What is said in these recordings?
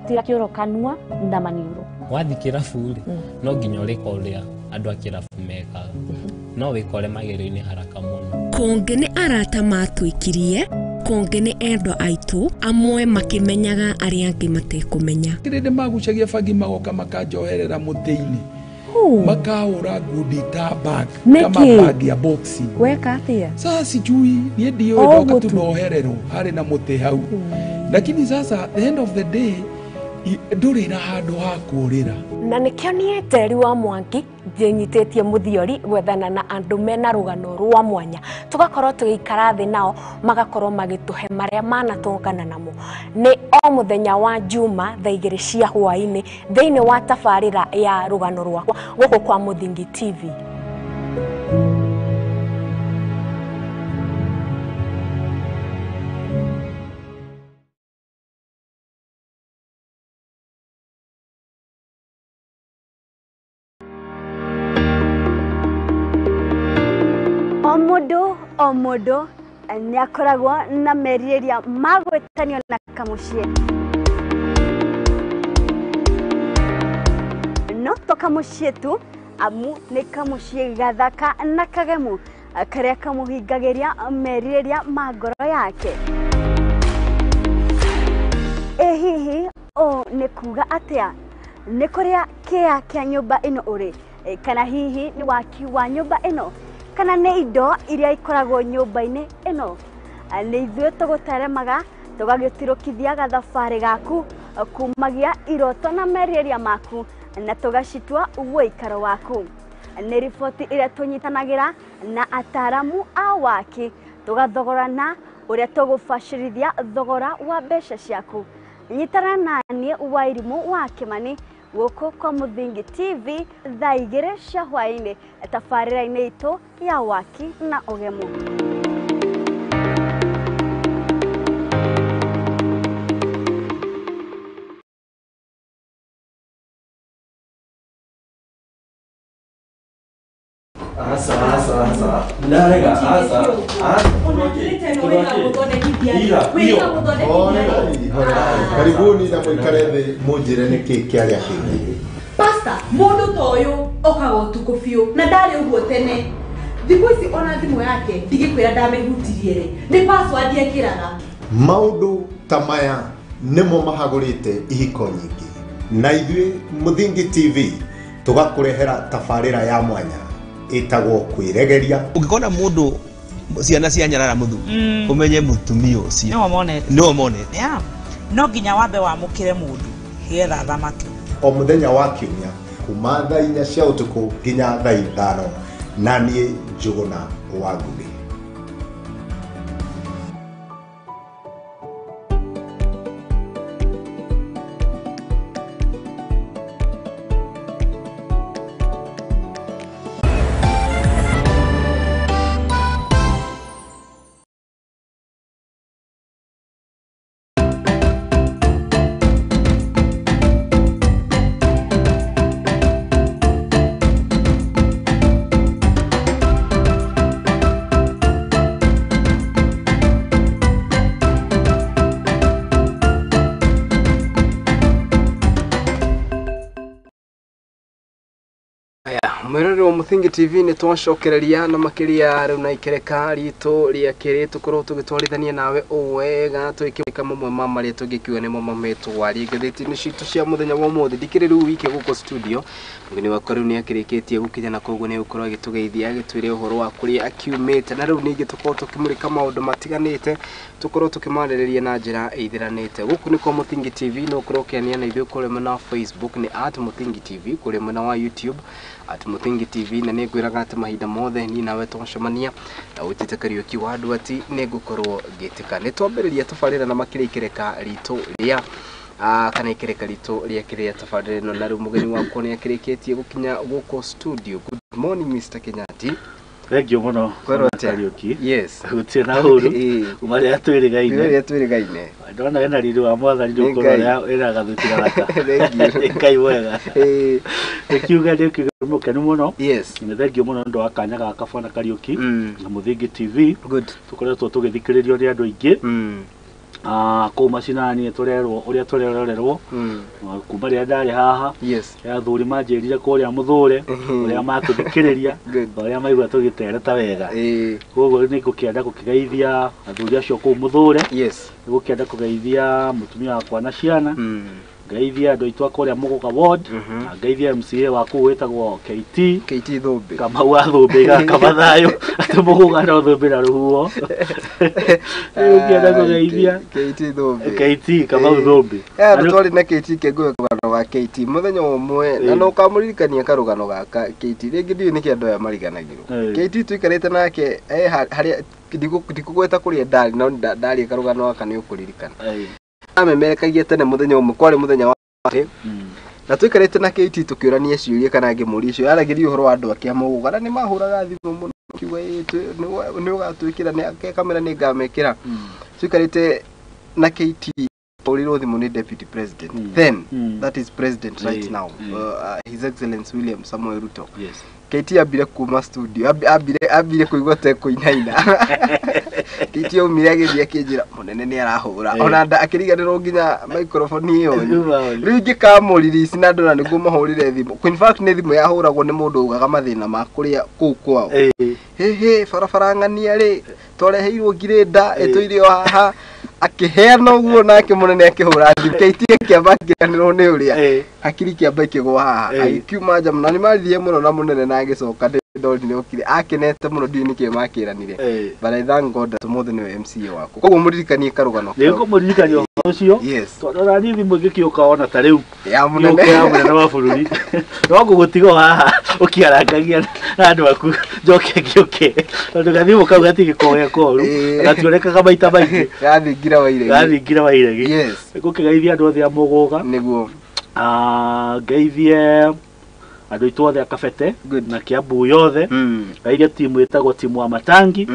Gũtira kĩoro kanua na maniũrũ. Wathiĩ kĩrabu rĩ, no nginya ũrĩka ũrĩa andũ a kĩrabu mekaga, no wĩkore magerio-inĩ haraka mũno. Kũngĩ nĩ arata matwĩkirie, kũngĩ nĩ endwa aitũ, amwe makĩmenyaga arĩa angĩ matekũmenya. Kĩrĩndĩ magucagia bangi magoka makanjoherera mũtĩ-inĩ, makahũra ngundi ta bag kama Nĩkĩ? bag ya boxing. Weka atĩa? Sasa sijui niĩ ndiũĩ, O ndoka ũguo tu tu. nohererwo harĩ na mũtĩ hau, lakini sasa the end of the day ndũrĩ na handũ ha kũũrĩra. Na nĩkĩo niĩ Njeri wa Mwangi ndĩnyitĩtie mũthiori gwethana na andũ mena rũgano rwa mwanya, tũgakorwo tũgĩikara thĩ nao magakorwo magĩtũhe marĩa manatũngana namo. Nĩ o mũthenya wa Juma thaa 2 cia hwaĩ-inĩ thĩinĩ wa tabarĩra ya rũgano rwakwa gũkũ kwa Mũthingi TV. O mũndũ o mũndũ nĩ akoragwo na merirĩria ma gwĩtanio na kamũciĩ, no to kamũciĩ tu, amu nĩ kamũciĩ gathaka na kagemu karĩa kamũhingagĩria merirĩria ma ngoro yake. Ĩ hihi ũũ nĩ kuga atĩa? Nĩ kũrĩa kĩa kĩa nyũmba ĩno ũrĩ, kana hihi nĩ waki wa nyũmba ĩno, kana nĩ indo iria ikoragwo nyũmba-inĩ ĩno? Nĩ ithuĩ tũgũteremaga tũgagĩtirũkithia gathabarĩ gaku kumagia iroto na merirĩria maku na tũgacitua ũikaro waku. Nĩ riboti ĩrĩa tũnyitanagĩra na ataramu a waki, tũgathogorana ũrĩa tũgũbacĩrithia thogora wa mbeca ciaku. Nyitana na niĩ Wairimũ wa Kĩmani gũkũ kwa Mũthingi TV thaa 2 cia hwaĩ-inĩ tabarĩra-inĩ itũ ya waki na ũgemu. Asa, asa, asa. Ndarega, asa. Asa. Karibuni na mũikare thĩ mũnjĩre nĩkĩ kĩarĩa kĩngĩ. Pasta, mũndũ ta ũyũ okaga ũtukũ biũ na ndarĩ ũguo tene. Thikũ ici ona thimũ yake ndigĩkwĩra ndamĩhutirie rĩ, nĩ password ekĩraga. Maũndũ ta maya nĩmo mahagũrĩte ihiko nyingĩ, na ithuĩ Mũthingi TV tũgakũrehera tabarĩra ya mwanya ĩtagwo kwĩregeria. Ũngĩkona mũndũ ciana cia nyarara mũthuri, ũmenye mũtumia ũcio nĩwe monete, nĩwe monete. Yeah. No nginya wambe wamũkĩre mũndũ nĩgetha athamake. O mũthenya wa kiumia kuma thaa 4 cia ũtukũ nginya thaa 5, na niĩ Njũgũna wa Ngũgĩ. Mwĩroreri wa Mũthingi TV, nĩ twacokereria na makĩria rĩu na ikereka ritũ rĩa kerĩ tũkorwo tũgĩtwarithania nawe ũũ wega tũgĩkĩka mamwe ma marĩa tũngĩkiuga nĩmo mametwarie ngathĩti-inĩ citũ cia mũthenya wa ũmũthĩ. Ndikĩrĩ rĩu wike gũkũ studio, mũgeni wakwa rĩu nĩ akĩrĩkĩtie gũkinya na koguo nĩ egũkorwo agĩtũgeithia agĩtwĩre ũhoro wa kũrĩa akiumĩte, na rĩu ningĩ tũkorwo tũkĩmũrĩka maũndũ matiganĩte, tũkorwo tũkĩmarĩrĩria na njĩra ĩithĩranĩte. Gũkũ nĩ kwa Mũthingi TV, no ũkorwo ũkĩania na ithuĩ kũrĩa mwena wa Facebook nĩ @MũthingiTV, kũrĩa mwena wa YouTube @Mũthingi TV, na nĩ ngwĩraga atĩ mahinda mothe niĩ nawe twacemania na ũnjĩte Kariũki wa Nduati nĩ ngũkorwo ngĩtĩka. Nĩ twambĩrĩria tabarĩra na makĩria ikereka ritũ rĩa kana ikereka ritũ rĩa kĩrĩa tabarĩra ĩno, na rĩu mũgeni wakwa nĩ akĩrĩkĩtie gũkinya gũkũ studio. Good morning Mr. Kenyatta. Thengio mũno Kwĩrwo atĩa? Kariũki. Yes. Gũtirĩ na ũru. Uma rĩrĩa twĩrĩgaine. Rĩrĩa twĩrĩgaine. Ndona ena riri wa mwathani Nĩ ndũkorwo Ngai. ĩna gathuti gaka. Thengio. Nĩ Ngai mwega. Nĩkiuga nĩ mũkenu mũno. Yes. Nĩ thengio mũno nĩ ũndũ wa kanya gaka bwana Kariũki na Mũthingi TV. Good. Tũkoretwo tũgĩthikĩrĩrio nĩ andũ aingĩ. Kũu macinani tũrerwo ũrĩa tũrerorerwo kuma rĩrĩa ndarĩ haha. Yes. Athuri manjĩrire kũrĩa mũthũre ũrĩa matũthikĩrĩria, ũrĩa maigua tũgĩtereta wega. Koguo nĩ ngũkĩenda gũkĩgeithia athuri acio kũu mũthũre. Yes. Nĩ gũkĩenda kũgeithia mũtumia wakwa na ciana, ngeithia andũ aitũ a kũrĩa Mũgũka ward, na ngeithia MCA wa kũu wĩtagwo KT KT Thũmbĩ, Kamau wa Thũmbĩ, gaka thayũ atĩ Mũgũka no Thũmbĩ na rũhuho. Nĩngũkĩenda kũgeithia KT Thũmbĩ, KT Kamau Thũmbĩ. Andũ twarĩ na KT kĩngũĩ karũgano ga KT mũthenya ũmwe, na no kamũririkania karũgano gaka KT rĩngĩ ndiũĩ nĩkĩ andũ aya mariganagĩrwo. KT tũikarĩte nake harĩa ndikũgweta kũrĩa ndarĩ, no ndarĩ karũgano gaka nĩ ũkũririkana. Amemerekagia tene mũthenya ũmwe, kwarĩ mũthenya wa na tũikarĩte na KT tũkĩũrania ciũria kana ngĩmũria icio yaragĩria ũhoro wa andũ ake a Mũgũga, na nĩ mahũraga thimũ mũno kiuga nĩ ũgatwĩkĩra, nĩ kamera nĩ ngamekĩra. Tũikarĩte na KT hũrirwo thimũ nĩ deputy president then, that is president right now, His Excellency William Samoei Ruto. Yes. KT ambire kuma studio, ambire kũigua te kũinaina. KT aumire agĩthiĩ akĩnjĩra mũnene nĩ arahũra, ona akĩriganĩrwo nginya microphone ĩyo. Rĩu ingĩkamũririci na ndona nĩguo mahũrire thimũ. In fact nĩ thimũ yahũragwo nĩ mũndũ ugaga mathĩna ma kũrĩa kũu kwao. Hĩhĩ barabara ng'ania rĩ twareheirwo ngirĩnda ĩtũire o haha, akĩheana ũguo nake mũnene akĩhũra thimũ. KT akĩamba akĩriganĩrwo nĩ ũrĩa hakiri kĩamba ikĩgwa haha, agĩkiuma nja na nĩ maririe mũno na mũnene, na agĩcoka ndonire okire akenete mũno, ndiũĩ nĩkĩĩ makĩranire. But I thank God that ũmũthĩ nĩwe MCA waku, koguo mũririkanie karũgano. Nĩ ngũmũririkania ũhoro ũcio. Yes. Tondũ ona niĩ thimũ ĩngĩkĩũka ona ta rĩu ya mũnene, ya mũnene wa bũrũri, no ngũgũtiga haha ũkĩarangagia na andũ aku, njoke ngĩũke, tondũ gathimũ kau gatigĩkoragwo ge koru, gationekaga maita maingĩ. Gathingira wa iregi, gathingira wa iregi. Yes. Ngũkĩgeithia andũ othe a Mũgũga. Nĩguo. Ngeithie andũ aitũ othe a Kabete na Kiambu yothe. Ngeithie timu ĩtagwo timu wa Matangi,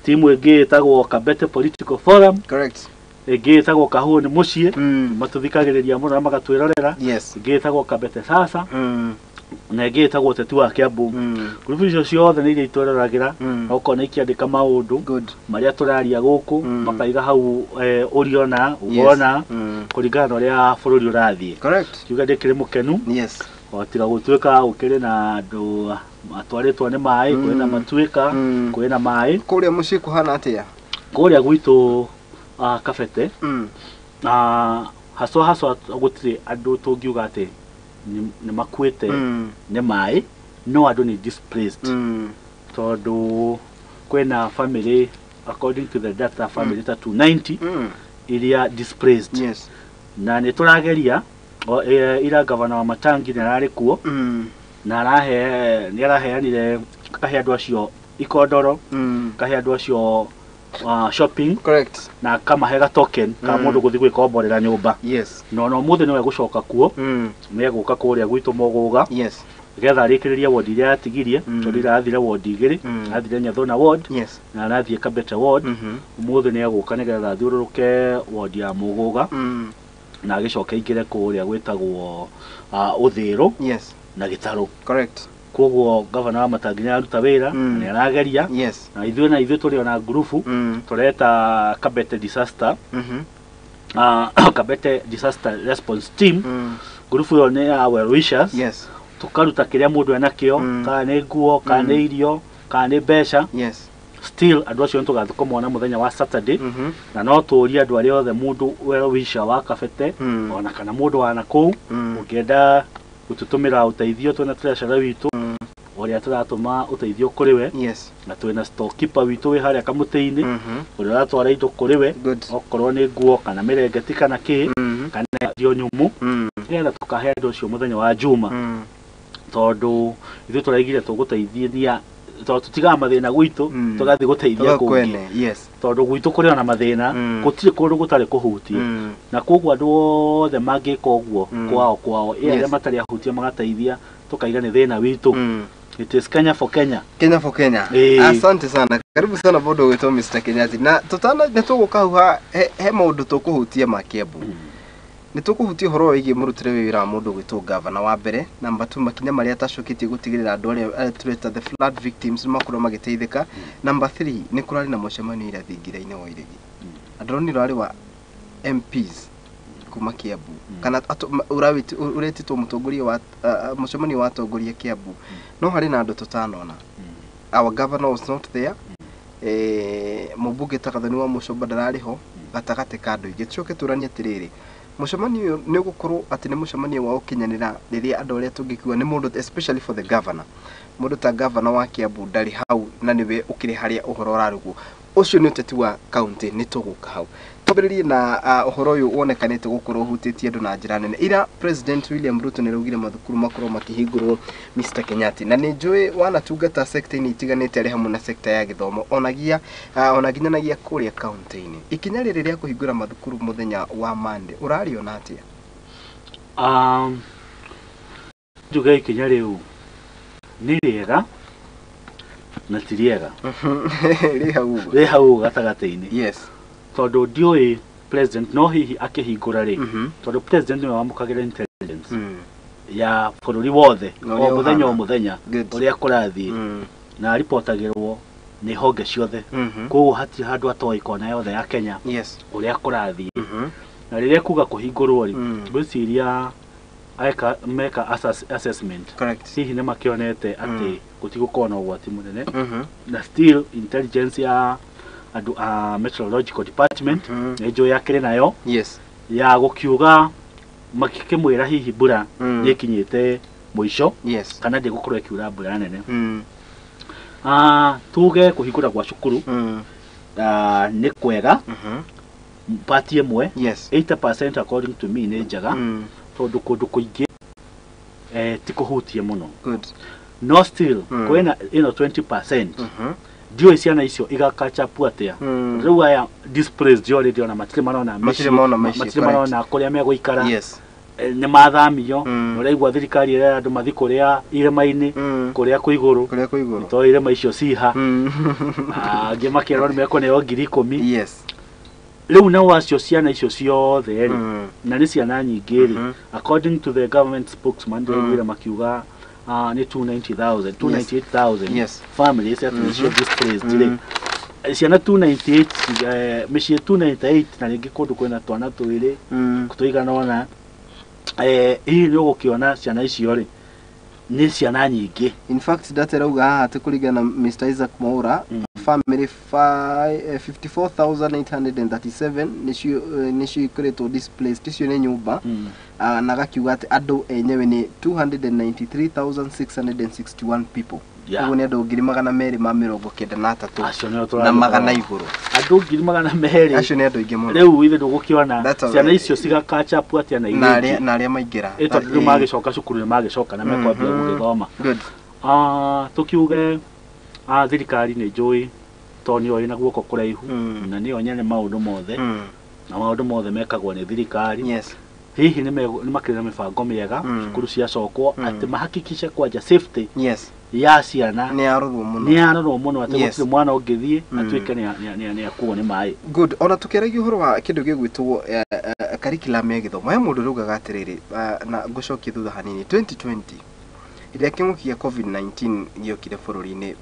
timu ĩngĩ ĩtagwo Kabete Political Forum. Correct. Ĩngĩ ĩtagwo Kahuo nĩ mũciĩ, matũthikagĩrĩria mũno na magatwĩrorera. Yes. Ĩngĩ ĩtagwo Kabete Sasa, na ĩngĩ ĩtagwo Ũteti wa Kiambu. Ngurubu icio ciothe nĩ iria itwĩroragĩra, na ũkona ikĩandĩka maũndũ marĩa tũraria gũkũ, makaiga hau ũriona ũgona kũringana na ũrĩa bũrũri ũrathiĩ. Correct. Kiuga ndĩkĩrĩ mũkenu. Yes. O tiga gũtuĩka gũkĩrĩ na andũ matwarĩtwo nĩ maĩ, kwĩna matuĩka, kwĩna maĩ. Kũrĩa mũciĩ kũhana atĩa? Kũrĩa gwitũ Kabete haswa haswa gũtirĩ andũ tũngiuga atĩ nĩ makuĩte nĩ maĩ, no andũ nĩ displaced, tondũ kwĩna family, according to the data, family ta 290 iria displaced. Yes. Na nĩ tũrageria ira gavana wa Matangi nĩ ararĩ kuo, na nĩ araheanire, akahe andũ acio ikondoro, akahe andũ acio shopping. Correct. Na akamahe ga token ka mũndũ gũthiĩ gwĩkomborera nyũmba. Yes. Na ona ũmũthĩ nĩwe gũcoka kuo, nĩ egũka kũrĩa gwitũ Mũgũga. Yes. Nĩgetha arĩkĩrĩrie ward iria yatigirie, tondũ ira athire ward igĩrĩ, athire Nyathuna ward na arathiĩ Kabete ward. Ũmũthĩ nĩ egũka nĩgetha athiũrũrũke ward ya Mũgũga, na agĩcoke aingĩre kũrĩa gwĩtagwo Ũthĩrũ. Yes. Na Gĩtarũ. Correct. Koguo gavana wa Matangi nĩ araruta wĩra, nĩ arageria. Yes. Na ithuĩ tũrĩ ona ngurubu tũreta Kabete Disaster, Kabete Disaster Response Team. Ngurubu ĩyo nĩ ya well wishers. Yes. Tũkaruta kĩrĩa mũndũ enakĩo, kana nĩ nguo, kana nĩ irio, kana nĩ mbeca. Yes. Still andũ acio nĩtũgathiĩ kũmona mũthenya wa Saturday, na no tũrie andũ arĩa othe mũndũ well wisher wa Kabete, ona kana mũndũ wa nakũu ũngĩenda gũtũtũmĩra ũteithio, twĩna treasurer witũ ũrĩa tũratũma ũteithio kũrĩ we. Yes. Na twĩna storekeeper witũ wĩ harĩa kamũtĩ-inĩ, ũrĩa ũratwara indo kũrĩ we, okorwo nĩ nguo kana mĩrengeti kana kĩ, kana irio nyũmũ, nĩgetha tũkahe andũ acio mũthenya wa Juma, tondũ ithuĩ tũraigire tũgũteithia, tondũ tũtigaga mathĩna gwitũ, tũgathiĩ gũteithia kũngĩ. Yes. Tondũ gwitũ kũrĩ ona mathĩna, gũtirĩ kũndũ gũtarĩ kũhutie, na koguo andũ othe mangĩka ũguo kwao kwao, ĩ arĩa matarĩ ahutie magateithia, tũkaiga nĩ thĩna witũ. It is Kenya for Kenya. Kenya for Kenya. Asante sana. Karibu sana mũndũ ũgwĩtwo Mr. Kenyathi. Na tũtana nĩ tũgũka hau he maũndũ tũkũhutia ma Kiambu. Nĩ tũkũhutia ũhoro wĩgiĩ mũrutĩre wĩra wa mũndũ ũgwĩtwo gavana wa mbere. Namba 2, makinya marĩa atacũkĩtie gũtigĩrĩra andũ arĩa tũreta the flood victims nĩ makorwo magĩteithĩka. Namba 3, nĩ kũrarĩ na mũcemanio ira thingira-inĩ wa Iregi. Na ndĩronire warĩ wa MPs kuma Kiambu kana ũretĩtwo mũtongoria wa mũcemanio wa atongoria Kiambu no harĩ na andũ tũtanona. Our governor was not there. Mũmbunge ta Gathoni wa Mũcomba ndararĩ ho gatagatĩ ka andũ aingĩ. Tũcoke tũranie atĩrĩrĩ, mũcemanio ũyũ nĩ ũgũkorwo atĩ nĩ mũcemanio wa ũkinyanĩra rĩrĩa andũ arĩa tũngĩkiuga nĩ mũndũ, especially for the governor, mũndũ ta governor wa Kiambu ndarĩ hau na nĩwe ũkĩrĩ harĩa ũhoro ũrarugwo. Ũcio nĩ ũteti wa county, nĩ tũgũka hau. Twambĩrĩrie na ũhoro ũyũ wonekanĩte gũkorwo ũhutĩtie andũ na njĩra nene. Ira President William Ruto nĩ araugire mathukuru makorwo makĩhingũrwo, Mr Kenyatta, na nĩ njũĩ wanatungata sector-inĩ itiganĩte arĩ hamwe na sector ya gĩthomo onagia ona nginyanagia kũrĩa county-inĩ. Ikinya rĩrĩ rĩa kũhingũra mathukuru mũthenya wa Monday ũrarĩona atĩa? Njuge ikinya rĩu nĩ rĩega na ti rĩega. Rĩ hau ũguo. Rĩ hau gatagatĩ-inĩ. Yes. Tondũ ndiũĩ president no hihi akĩhingũra rĩ, tondũ president nĩwe wamũkagĩra intelligence ya bũrũri wothe Na o ũrĩa mũthenya o ũhana. mũthenya ũrĩa kũrathiĩ, na aribotagĩrwo nĩ honge ciothe. Koguo hatirĩ handũ atoĩ kona yothe ya Kenya ũrĩa kũrathiĩ. Na rĩrĩa kuga kũhingũrwo rĩ, ngwĩciria eka meka assessment. Hihi nĩ makĩonete atĩ gũtigũkorwo na ũgwati mũnene, na still intelligence ya andũ a meteorological department nĩ njũĩ akĩrĩ nayo ya gũkiuga makĩmwĩra hihi mbura nĩ ĩkinyĩte mũico kana ndĩgũkorwo ĩkiura mbura nene. Tuge kũhingũra gwa cukuru nĩ kwega part ĩmwe, 80% according to me nĩ njega, tondũ kũndũ kũingĩ ti kũhutie mũno. No still kwĩna ĩno 20%, ndiũĩ ciana icio igakachapu atĩa. Rĩu aya displaced already ona matirĩ marona Matirĩ marona mĩciĩ, matirĩ marona kũrĩa megũikara. Yes. Nĩ mathamio. Ũraigua thirikari ĩrera andũ mathiĩ kũrĩa irĩma-inĩ, kũrĩa kwĩ igũrũ, kũrĩa kwĩ igũrũ, to irĩma icio ciha. Angĩ makĩrwo nĩ mekũneo 10,000. Rĩu nao acio ciana icio ciothe rĩ, na nĩ ciana nyingĩ rĩ, according to the government spokesman ndĩraiguire makiuga nĩ 290,000, 298,000 families atĩ nĩcio displaced rĩ. Ciana 298, mĩciĩ 298, na rĩngĩ kũndũ kwĩna twana twĩrĩ tũigana ũna. Hihi nĩ ũgũkĩona ciana icio rĩ nĩ ciana nyingĩ. In fact, data ĩrauga haha atĩ kũringana na Mr Isaac Mwaura, family 54,837 nĩcio ikoretwo displaced, icio nĩ nyũmba. Na gakiuga atĩ andũ enyewe nĩ 293,661 people. Ũguo nĩ andũ 293,000 Acio nĩo na tũraria magana ũhoro. igũrũ. Andũ 200,000. Acio nĩ andũ aingĩ mũno. Rĩu ithe ndũgũkĩona ciana icio cigakachapu atĩa na na iria arĩa ingĩ. Na arĩa maingĩra. Ĩ tondũ rĩu magĩcoka cukuru nĩ magĩcoka na mekwambia gũgĩthoma. Tũkiuge thirikari nĩ njũĩ tondũ nĩyo ĩna guoko kũraihu na nĩyo nyene maũndũ mothe, na maũndũ mothe mekagwo nĩ thirikari. Hihi nĩ makĩrĩ na mĩbango mĩega cukuru ciacokwo atĩ mahakikishe kwanja safety ya ciana nĩ yarorwo mũno. Nĩ yarorwo mũno atĩ gũtirĩ mwana ũngĩthiĩ atuĩke nĩ akuo nĩ maĩ. Good. Ona tukĩaragia ũhoro wa kĩndũ gĩgwĩtwo curriculum ya gĩthomo, he mũndũ ũraugaga atĩrĩrĩ, na ngũcokie thutha hanini, 2020 rĩrĩa kĩng'ũki gĩa COVID-19 gĩokire bũrũri-inĩ,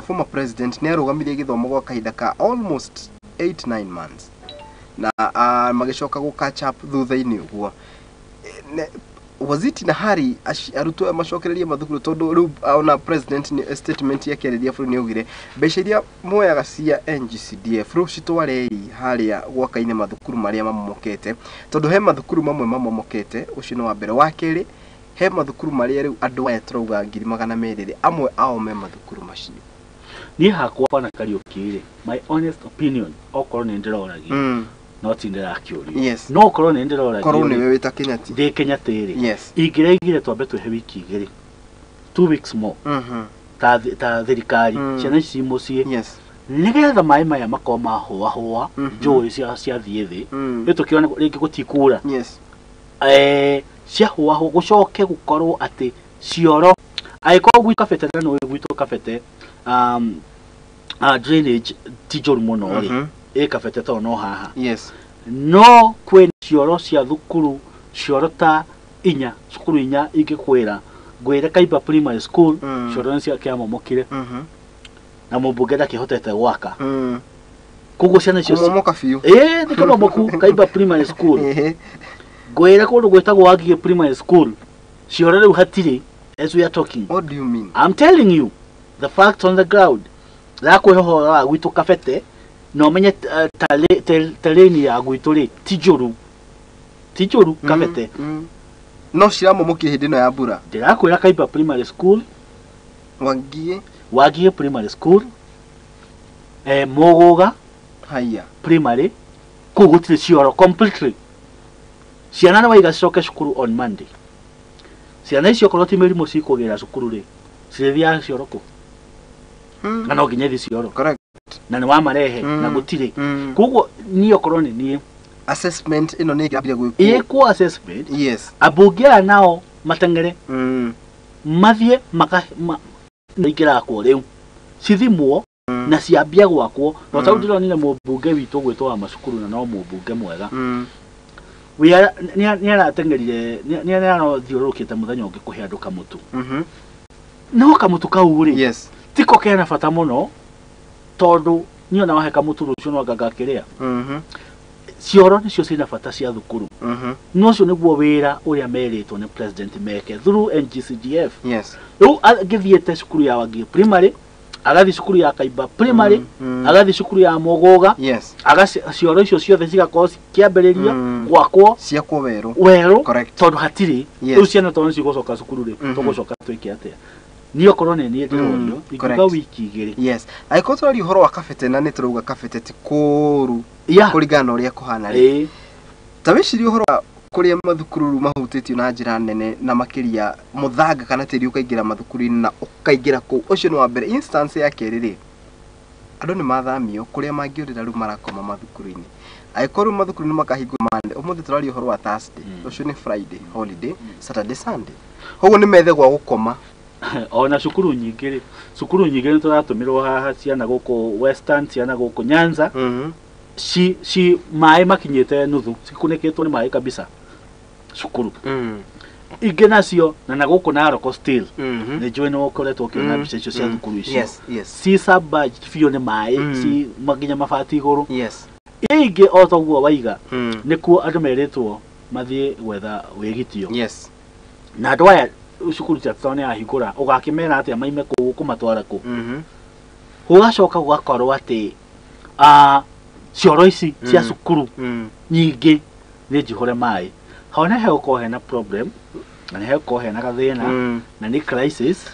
former president nĩ arũgamirie gĩthomo gwa kahinda ka almost 8-9 months na magĩcoka gũ catch up thutha-inĩ ũguo. Was it in a hurry arutwo aya macokererie mathukuru, tondũ rĩu ona president nĩ statement yakĩarĩria bũrũri nĩ augire mbeca iria muoyaga cia NGCDF rĩu citwarei harĩa gwaka-inĩ mathukuru marĩa mamomokete, tondũ he mathukuru mamwe mamomokete. Ũcio nĩ wa mbere. Wa kerĩ, he mathukuru marĩa rĩu andũ aya tũrauga 200,000 rĩ, amwe ao me mathukuru macio. Niĩ hakwa bwana Kariũki rĩ, my honest opinion, okorwo nĩ ndĩroragia, no ti ndĩrakĩũrio, no okorwo nĩ ndĩroragia Korwo rĩ, nĩwe wĩta Kenyatta. Ndĩ Kenyatta rĩ, ingĩraigire twambe twĩhe wiki 2, 2 weeks more, ta thirikari, ciana ici mũciĩ, nĩgetha maĩ maya makorwo mahũahũa, njũĩ ciathiĩ thĩ, ĩ tũkĩone rĩngĩ gũtikura, ciahũahũa gũcoke gũkorwo atĩ cioro angĩkorwo gwitũ Kabete, na nĩũĩ gwitũ Kabete drainage ti njũru mũno rĩ, ĩ Kabete tondũ no haha, no kwĩna cioro cia thukuru, cioro ta inya, cukuru inya ingĩkwĩra, ngwĩre Kaiba Primary School, cioro nĩ ciakĩamomokire na mũmbunge ndakĩhotete gwaka. Koguo ciana icio Kũmomoka biũ. Ĩĩ nĩ kũmomoku. Kaiba Primary School, ngwĩre kũndũ gwĩtagwo Wangigĩ Primary School, cioro rĩu hatirĩ as we are talking. What do you mean? I'm telling you the facts on the ground. Ndĩrakwĩra ũhoro wa gwitũ Kabete, na ũmenye terrain ya gwitũ rĩ ti njũru, ti njũru Kabete. No ciramomokire hĩndĩ ĩno ya mbura. Ndĩrakwĩra Kaiba Primary School, Wangigĩ Primary School, Mũgũga haya Primary, kũu gũtirĩ cioro completely. Ciana nĩ waiga cicoke cukuru on Monday. Ciana icio okorwo ti mĩrimũ cikũgĩra cukuru rĩ, cirĩthiaga cioro kũ? Na no nginya ithiĩ cioro. Correct. Na nĩ wamarehe na gũtirĩ. Koguo niĩ okorwo nĩ niĩ, assessment ĩno nĩ ĩngĩambia gwĩkwo. Ĩkwo assessment. Yes. Ambunge aya nao mateng'ere mathiĩ maka ingĩrakwo rĩu cithimwo na ciambia gwakwo. No tau ndĩronire mũmbunge witũ gwĩtwo wa macukuru, na no mũmbunge mwega, nĩ arateng'erire, nĩ arathiũrũrũkĩte mũthenya ũngĩ kũhe andũ kamũtu. No kamũtu kau rĩ, yes, tiko kena bata mũno, tondũ niĩ ona wahe kamũtu rũciũ no anga ngakĩrĩa. Cioro nĩcio ciĩna bata cia thukuru. No ũcio nĩguo wĩra ũrĩa merĩtwo nĩ president meke through NGCDF. Yes. Rĩu angĩthiĩte cukuru ya Wangigĩ Primary, agathiĩ cukuru ya Kaiba Primary, agathiĩ cukuru ya Mũgũga, yes, cioro icio ciothe cigakorwo cikĩambĩrĩria gwakwo, ciakwo werũ werũ. Correct. Tondũ hatirĩ. Yes. Rĩu ciana tondũ nĩcigũcoka cukuru rĩ, tũgũcoka twĩke atĩa? Niĩ okorwo nĩ niĩ ndĩrorio, ingiuga wiki igĩrĩ. Yes. Angĩkorwo tũraria ũhoro wa Kabete, na nĩ tũrauga Kabete ti kũũru kũringana na ũrĩa kũhana rĩ, ta wĩcirie ũhoro wa kũrĩa mathukuru rĩu mahutĩtio na njĩra nene na makĩria, mũthanga kana tĩri ũkaingĩra mathukuru-inĩ na ũkaingĩra kũu. Ũcio nĩ wa mbere. Instance ya kerĩ rĩ, andũ nĩ mathamio kũrĩa mangĩũrĩra, rĩu marakoma mathukuru-inĩ. Angĩkorwo rĩu mathukuru nĩ makahingwo Monday, ũmũthĩ tũraria ũhoro wa Thursday, ũcio nĩ Friday holiday, Saturday, Sunday, koguo nĩ methe gwa gũkoma. Ona cukuru nyingĩ rĩ, cukuru nyingĩ nĩ tũratũmĩrwo haha, ciana gũkũ Western, ciana gũkũ Nyanza, ci maĩ makinyĩte nuthu, cikunĩkĩtwo nĩ maĩ kabisa cukuru. Ingĩ nacio na gũkũ Narok still nĩ njũĩ nĩ ũkoretwo ũkĩona mbica icio cia thukuru icio. Yes, yes. Ci submerged biũ nĩ maĩ, ci nginya mabati igũrũ. Yes. Ingĩ o toguo waiga, nĩkuo andũ merĩtwo mathiĩ gwetha wĩgitio. Yes. Na andũ aya cukuru cia tondũ nĩ yahingũra, ũgakĩmera atĩa maime kũu, kũmatwara kũ? Gũgacoka gũgakorwo atĩ cioro ici cia cukuru nyingĩ nĩ njihũre maĩ. Hau nĩ hegũkorwo hena problem, na nĩ hegũkorwo hena gathĩna, na nĩ crisis.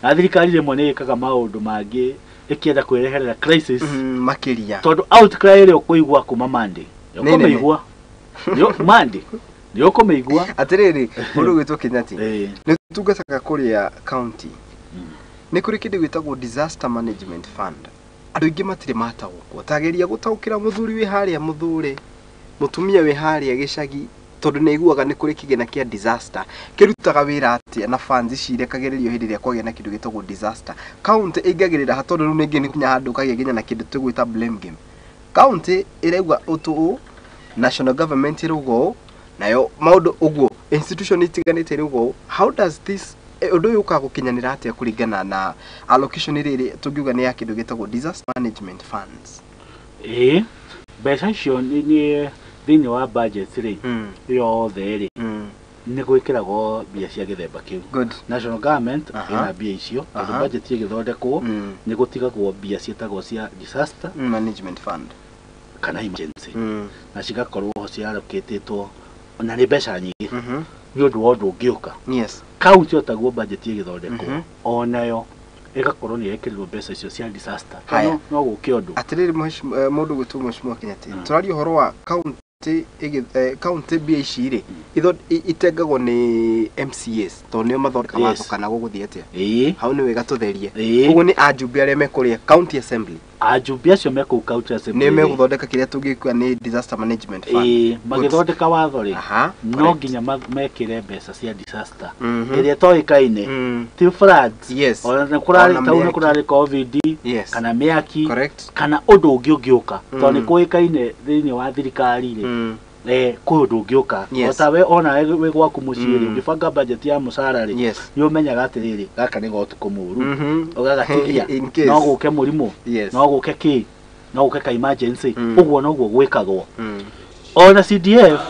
Na thirikari rĩmwe nĩ ĩkaga maũndũ mangĩ ĩkĩenda kwĩreherera crisis makĩria, tondũ outcry ĩrĩa ũkũigua kuma Monday Nĩ nene. nĩ ũkũmĩigua Monday, nĩ ũkũmĩigua. Atĩrĩrĩ, mũndũ ũgwĩtwo Kinyati, nĩ tungataga kũrĩa county, nĩ kũrĩ kĩndũ gĩtagwo disaster management fund. Andũ aingĩ matirĩ mataũkwo. Tageria gũtaũkĩra mũthuri wĩ harĩa mũthure, mũtumia wĩ harĩa gĩcagi, tondũ nĩ aiguaga nĩ kũrĩ kĩgĩna kĩa disaster kĩrutaga wĩra atĩa, na funds ici irekagĩrĩrio hĩndĩ ĩrĩa kwagĩa na kĩndũ gĩtagwo disaster. County ĩingagĩrĩra ha? Tondũ rĩu ningĩ nĩ kinya handũ ũkagĩa nginya na kĩndũ tũgwĩta blame game. County ĩrauga ũtũ ũũ, national government ĩrauga ũũ, nayo maũndũ ũguo institution itiganĩte ĩrauga ũũ. How does this ũndũ ũyũ ũkaga gũkinyanĩra atĩa kũringana na allocation ĩrĩa tũngiuga nĩ ya kĩndũ gĩtagwo disaster management funds? Ĩĩ, mbeca icio nĩ thĩinĩ wa budget rĩ yothe rĩ, nĩ gwĩkĩragwo mbia cia gĩthemba kĩu. Good. National government ĩna mbia icio, tondũ budget ĩgĩthondekwo nĩ gũtigagwo mbia ciĩtagwo cia disaster management fund kana emergency, na cigakorwo ciarokĩtĩtwo na nĩ mbeca nyingĩ nĩ ũndũ wa ũndũ ũngĩũka. Yes. Kaunti o taguo budget ĩgĩthondekwo onayo ĩgakorwo nĩ yekĩrirwo mbeca icio cia disaster. Haya. No gũke ũndũ. Atĩrĩrĩ, mũndũ gwĩtwo Mheshimiwa Kinyati, tũraria ũhoro wa county, county mbia ici rĩ itengagwo nĩ MCAs tondũ nĩo mathondekaga watho kana gũgũthiĩ atĩa? Ĩĩ. Hau nĩ wega tũtherie. Ĩĩ. Koguo nĩ ajumbe arĩa mekũrĩa county assembly. Ajumbe acio me kũu county assembly nĩ megũthondeka kĩrĩa tũngĩkua nĩ disaster management fund. Ĩĩ, magĩthondeka watho rĩ, no nginya mekĩre mbeca cia disaster ĩrĩa ĩtoĩkaine, ti floods. Yes. Ona nĩ kũrarĩ Ona tau nĩ mĩaki. kũrarĩ COVID Yes. kana mĩaki Correct. kana ũndũ ũngĩ ũngĩũka, tondũ nĩ kũĩkaine thĩinĩ wa thirikari rĩ, kwĩ ũndũ ũngĩũka. Yes. O tawe ona wĩ gwaku mũciĩ rĩ, ũngĩbanga budget ya mũcara rĩ, Yes. nĩ ũmenyaga atĩrĩrĩ, gaka nĩ gotukũ mũru, ũgagatigia In case. no gũke mũrimũ, Yes. no gũke kĩ. No gũke ka emergency ũguo noguo gwĩkagwo. Ona CDF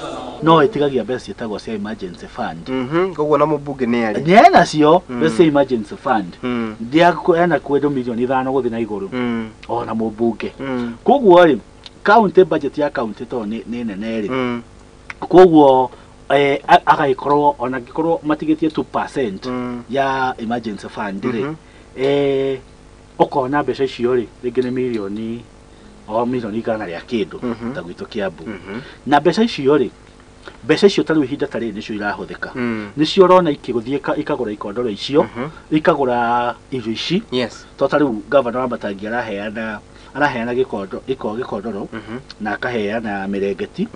no ĩtigagia mbeca ciĩtagwo cia emergency fund. Koguo na mũmbunge nĩ arĩ nĩ enacio mbeca cia emergency fund, ena kwendwo mirioni 5 gũthiĩ na igũrũ ona mũmbunge. Koguo rĩ, county budget ya county to nĩ nene rĩ, koguo agagĩkorwo ona angĩkorwo matigĩtie 2% ya emergency fund rĩ, ũkona mbeca icio rĩ, rĩngĩ nĩ mirioni o mirioni 100 rĩa kĩndũ ta gwitũ Kiambu. Na mbeca icio rĩ, mbeca icio ta rĩu ihinda ta rĩrĩ nĩcio irahũthĩka, nĩcio ũrona ikĩgũthiĩ ikagũra ikondoro icio, ikagũra irio ici. To ta rĩu gavana wa Matangi araheana gĩkondoro na akaheana mĩrengeti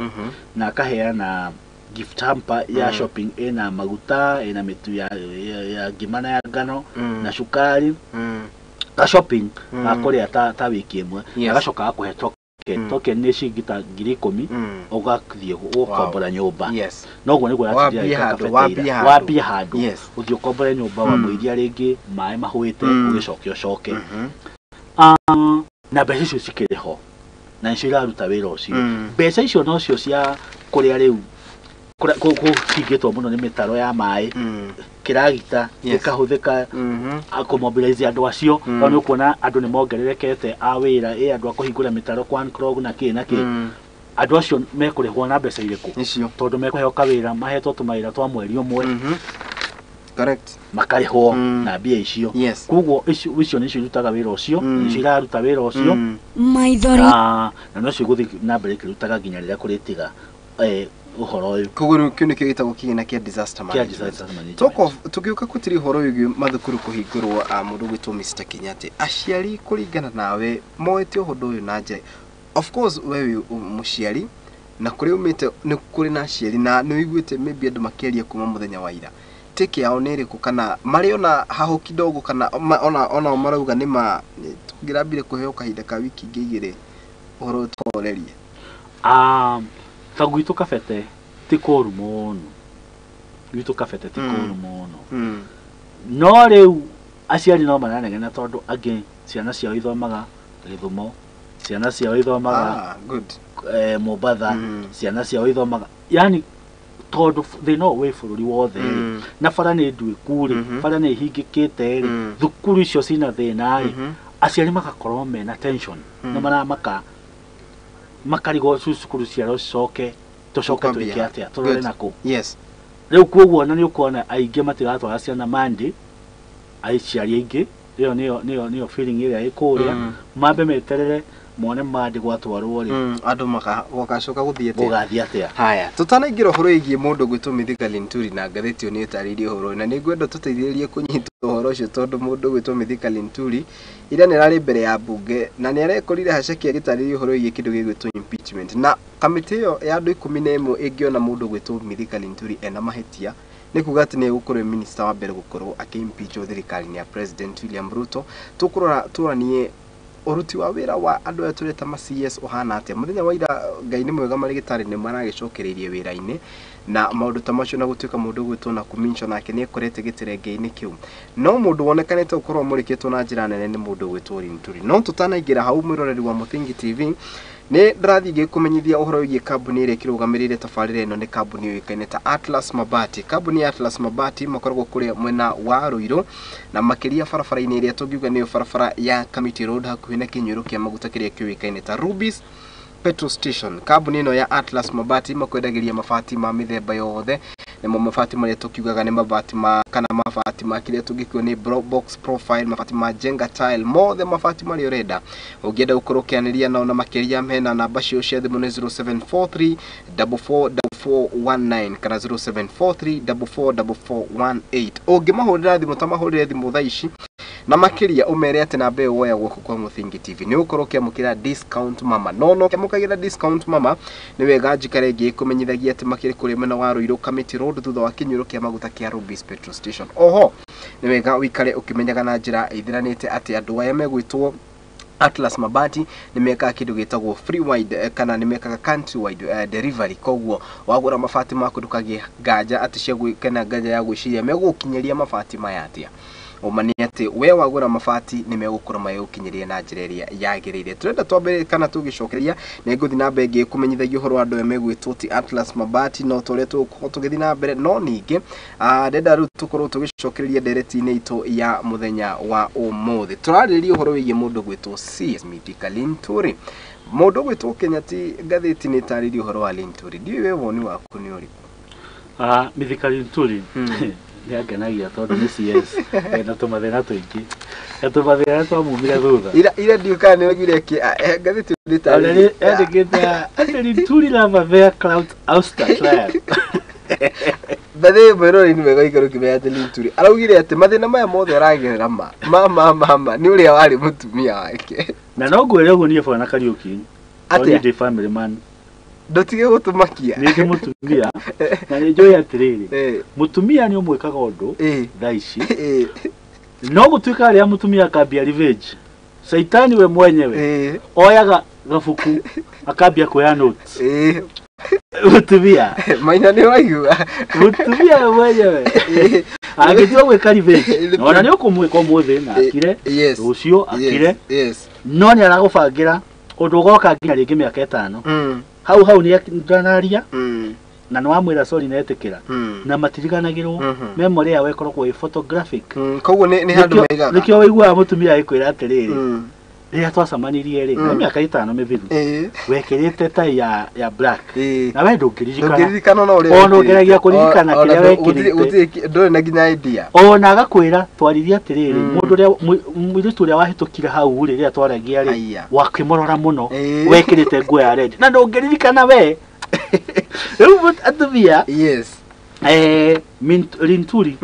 na akaheana gift hamper ya shopping ĩna maguta, ĩna mĩtu ya ngima na ya ngano na cukari, ka shopping ga kũrĩa ta wiki ĩmwe, agacoka agakũhe token. Token nĩ ciringi ta 10,000, ũgathiĩ ũkombora nyũmba. Noguo nĩguo wambie handũ ũthiĩ ũkombore nyũmba, wamũiria rĩngĩ maĩ mahũĩte, ũgĩcoke ũcoke. Na mbeca icio cikĩrĩ ho na nĩcio iraruta wĩra ũcio. Mbeca icio nocio cia kũrĩa rĩu kũhingĩtwo mũno nĩ mĩtaro ya maĩ, kĩragita gĩkahũthĩka kũmobilize andũ acio. Tondũ nĩ ũkuona andũ nĩ mongererekete a wĩra, andũ a kũhingũra mĩtaro kwa unclog na kĩ na kĩ. Andũ acio mekũrĩhwo na mbeca irĩkũ? Tondũ mekũheo kawĩra, mahetwo tũmawĩra twa mweri ũmwe. Makarĩhwo na mbia icio. Koguo icio nĩcio irutaga wĩra ũcio, nĩcio iraruta wĩra ũcio. Maithori. Na nocio igũthiĩ na mbere ikĩrutaga nginya rĩrĩa kũrĩtiga ũhoro ũyũ. Koguo rĩu kĩu nĩkĩo gĩtagwo kĩgĩna kĩa disaster management. Talk of tũgĩũka kũtiri ũhoro wĩgiĩ mathukuru kũhingũrwo, mũndũ gwĩtwo Mr. Kenyatta, aciari kũringana nawe moete ũhoro ũyũ na njĩra, of course we wĩ mũciari na kũrĩa umĩte nĩ kũrĩ na aciari na nĩ ũiguĩte maybe andũ makĩaria kuma mũthenya wa ira, take yao nĩ ĩrĩkũ, kana marĩ ona hahũ kidogo, kana ona marauga nĩ ma tũngĩrambire kũheo kahinda ka wiki ingĩ igĩrĩ ũhoro ũtũhorerie? Ta gwitũ Kabete ti kũũru mũno, gwitũ Kabete ti kũũru mũno, no rĩu aciari no maranegena tondũ angĩ ciana ciao ithomaga Gĩthumo, ciana ciao ithomaga Mombatha, ciana ciao ithomaga, yani tondũ thĩna ũyũ wĩ bũrũri wothe rĩ, na bara nĩ nduĩku rĩ, bara nĩ ihingĩkĩte rĩ, thukuru icio cina thĩna rĩ, aciari magakorwo mena tension na maramaka makarigwo cukuru ciao cicoke, tũcoke twĩke atĩa, tũrore nakũ. Rĩu koguo na nĩ ũkuona aingĩ matiratwara ciana Monday, aciari aingĩ ĩyo nĩyo feeling ĩrĩa ĩ kũrĩa, mambe meterere mone Monday gwatwarwo rĩ, andũ magacoka gũthiĩ atĩa, gũgathiĩ atĩa. Haya, tũtanaingĩra ũhoro wĩgiĩ mũndũ gwĩtwo Mithika Linturi na ngathĩti ĩyo nĩ ĩtarĩirie ũhoro ũyũ, na nĩ ngwenda tũteithĩrĩrie kũnyita ũhoro ũcio tondũ mũndũ gwĩtwo Mithika Linturi ira nĩ ararĩ mbere ya mbunge na nĩ arekorire haceki agĩtarĩria ũhoro wĩgiĩ kĩndũ gĩgwĩtwo impeachment, na kamĩtĩ ĩyo ya andũ 11 ĩngĩona mũndũ gwĩtwo Mithika Linturi ena mahĩtia nĩ kuga atĩ nĩ egũkorwo minister wa mbere gũkorwo akĩ-impeachwo thirikari-inĩ ya President William Ruto. Tũkũrora tũranie ũruti wa wĩra wa andũ aya tũreta ma CS ũhana atĩa. Mũthenya wa ira Ngai nĩ mwega marĩgĩtarĩ nĩ maragĩcokereirie wĩra-inĩ na maũndũ ta macio, na gũtuĩka mũndũ ũgwĩtwo na Kumincho nake nĩ ekorete gĩterenge-inĩ kĩu, no mũndũ wonekanĩte gũkorwo amũrĩkĩtwo na njĩra nene nĩ mũndũ ũgwĩtwo Linturi. No tũtanaingĩra hau, mwĩroreri wa Mũthingi TV, nĩ ndĩrathiĩ ngĩkũmenyithia ũhoro wĩgiĩ kambuni ĩrĩa ĩkĩrũgamĩrĩire tabarĩra ĩno. Nĩ kambuni yũĩkaine ta Atlas Mabati. Kambuni ya Atlas Mabati makoragwo kũrĩa mwena wa Ruiru na makĩria barabara-inĩ ĩrĩa tũngiuga nĩyo barabara ya Kamiti Road, hakuhĩ na kĩnyuĩro kĩa maguta kĩrĩa kĩũĩkaine ta Rubis Petrol Station. Kambuni ĩno ya Atlas Mabati makwendagĩria mabati ma mĩthemba yothe, nĩmo mabati marĩa tũkiugaga nĩ mabati ma kana mabati ma kĩrĩa tũngĩkiuga nĩ box profile, mabati ma Jenga tile, mothe mabati marĩa ũrenda. Ũngĩenda gũkorwo ũkĩanĩria nao na makĩria, mena namba ciao cia thimũ nĩ 0743 444419 kana 0743 444418. Ũngĩmahũrĩra thimũ ta mahũrĩre thimũ thaa ici na makĩria ũmere atĩ namba ĩyo woya guoko kwa Mũthingi TV nĩ ũgũkorwo ũkĩamũkĩra discount mama. No ũkĩamũkagĩra discount mama, nĩ wega njikare ngĩkũmenyithagia atĩ makĩrĩ kũrĩa mwena wa Ruiru Kamiti Road thutha wa kĩnyuĩro kĩa maguta kĩa Rubis Petrol Station. Oho nĩ wega ũikare ũkĩmenyaga na njĩra ĩthiranĩte atĩ andũ aya megwĩtwo Atlas Mabati nĩ mekaga kĩndũ gĩtagwo free wide, kana nĩ mekaga country wide delivery. Koguo wagũra mabati maku ndũkagĩe nganja atĩ cia kana nganja ya gwĩciria megũgũkinyĩria mabati maya atĩa. Ũma nĩ atĩ we wagũra mabati nĩ megũkorwo magĩgũkinyĩria na njĩra ĩrĩa yagĩrĩire. Tũrenda twambĩrĩrie kana tũgĩcokeria nĩ ngũthiĩ na mbere ngĩkũmenyithagia ũhoro wa andũ aya megwĩtwo ti Atlas Mabati, no ta ũrĩa tũgũkorwo tũgĩthiĩ na mbere. No ningĩ ndĩrenda rĩu tũkorwo tũgĩcokereria ndereti-inĩ itũ ya mũthenya wa ũmũthĩ. Tũrarĩrĩria ũhoro wĩgiĩ mũndũ gwĩtwo CS Mithika Linturi. Mũndũ gwĩtwo Kenya ti ngathĩti nĩ ĩtarĩirie ũhoro wa Linturi. Ndiũĩ we woni waku nĩ ũrĩkũ? Mithika Linturi nĩ angenagia tondũ nĩ CS na tũmathĩna tũingĩ na tũmathĩna twamumire thutha. Ira ndiũĩ kana nĩ waiguire ngathĩti nĩ ĩtarĩirie. Yandĩkĩte atĩ Linturi love affair clout ouster trial. Bathĩ mwĩroreri nĩ wega ũikare ũkĩmenya atĩ Linturi araugire atĩ mathĩna maya mothe aragerera ma nĩ ũrĩa warĩ mũtumia wake. Na no ngwĩre ũguo niĩ bwana Kariũki, Atĩa? niĩ ndĩ family man. Ndũtige gũtũmakia. Nĩ ndĩ mũtumia na nĩ njũĩ atĩrĩrĩ, mũtumia nĩ ũmwĩkaga ũndũ thaa ici, no gũtuĩka rĩrĩa mũtumia akambia revenge, caitani we mwenyewe oyaga gabuku akambia kuoya notes. Mũtumia Maina nĩ ũraigua. Mũtumia we mwenyewe angĩtua gwĩka revenge, ona nĩ ũkũmwĩka ũmũthĩ na akire, rũciũ akire, no nĩ aragũbangĩra ũndũ ũgoka nginya rĩngĩ mĩaka 5. Hau hau nĩ ndanaria na nĩ wamwĩra sorry na etĩkĩra na matiriganagĩrwo, memory yao ĩkoragwo ĩ photographic. Koguo nĩ handũ maigaga. Nĩkĩo waiguaga mũtumia agĩkwĩra atĩrĩrĩ, rĩrĩa twacemanirie rĩ, na mĩaka 5 mĩthiru, wekĩrĩte tai ya black na we ndũngĩririkana, ona ũngĩragia kũririkana kĩrĩa wekĩrĩte, ndũrĩ na nginya idea. Ona agakwĩra twaririe atĩrĩrĩ, mũndũ ũrĩa mũirĩtu ũrĩa wahĩtũkire hau rĩ, rĩrĩa twaragia rĩ, wakĩmũrora mũno, wekĩrĩte nguo ya red na ndũngĩririkana we. Rĩu atumia Linturi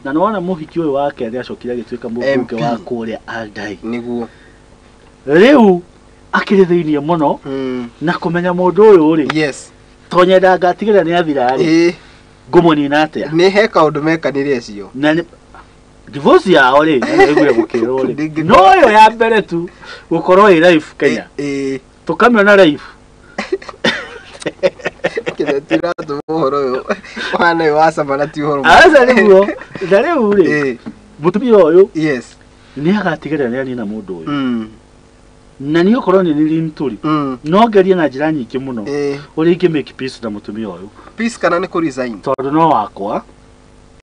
na nĩwona mũhiki ũyũ wake nĩ acokire agĩtuĩka mũmbunge wa kũrĩa Aldai. Nĩguo rĩu akĩrĩ thĩiniĩ mũno na kũmenya mũndũ ũyũ rĩ, to nyendaga ngatigĩrĩra nĩ athira rĩ, ngũmũnina atĩa? Nĩ he kaũndũ mekanire acio. Na divorce yao rĩ, nĩguire gũkĩrwo rĩ, no ĩyo ya mbere tu gũkorwo ĩ live Kenya, tũkamĩona live. Kenya tiratũma ũhoro ũyũ ũhana ũyũ wa cama na ti ũhoro. Aca nĩguo. Na rĩu rĩ, mũtumia ũyũ nĩ agatigĩrĩra nĩ anina mũndũ ũyũ. Na nĩ okorwo nĩ Linturi, no ngerie na njĩra nyingĩ mũno ũrĩa ingĩ make peace na mũtumia ũyũ. Peace kana nĩ kũ resign? Tondũ no wakwa,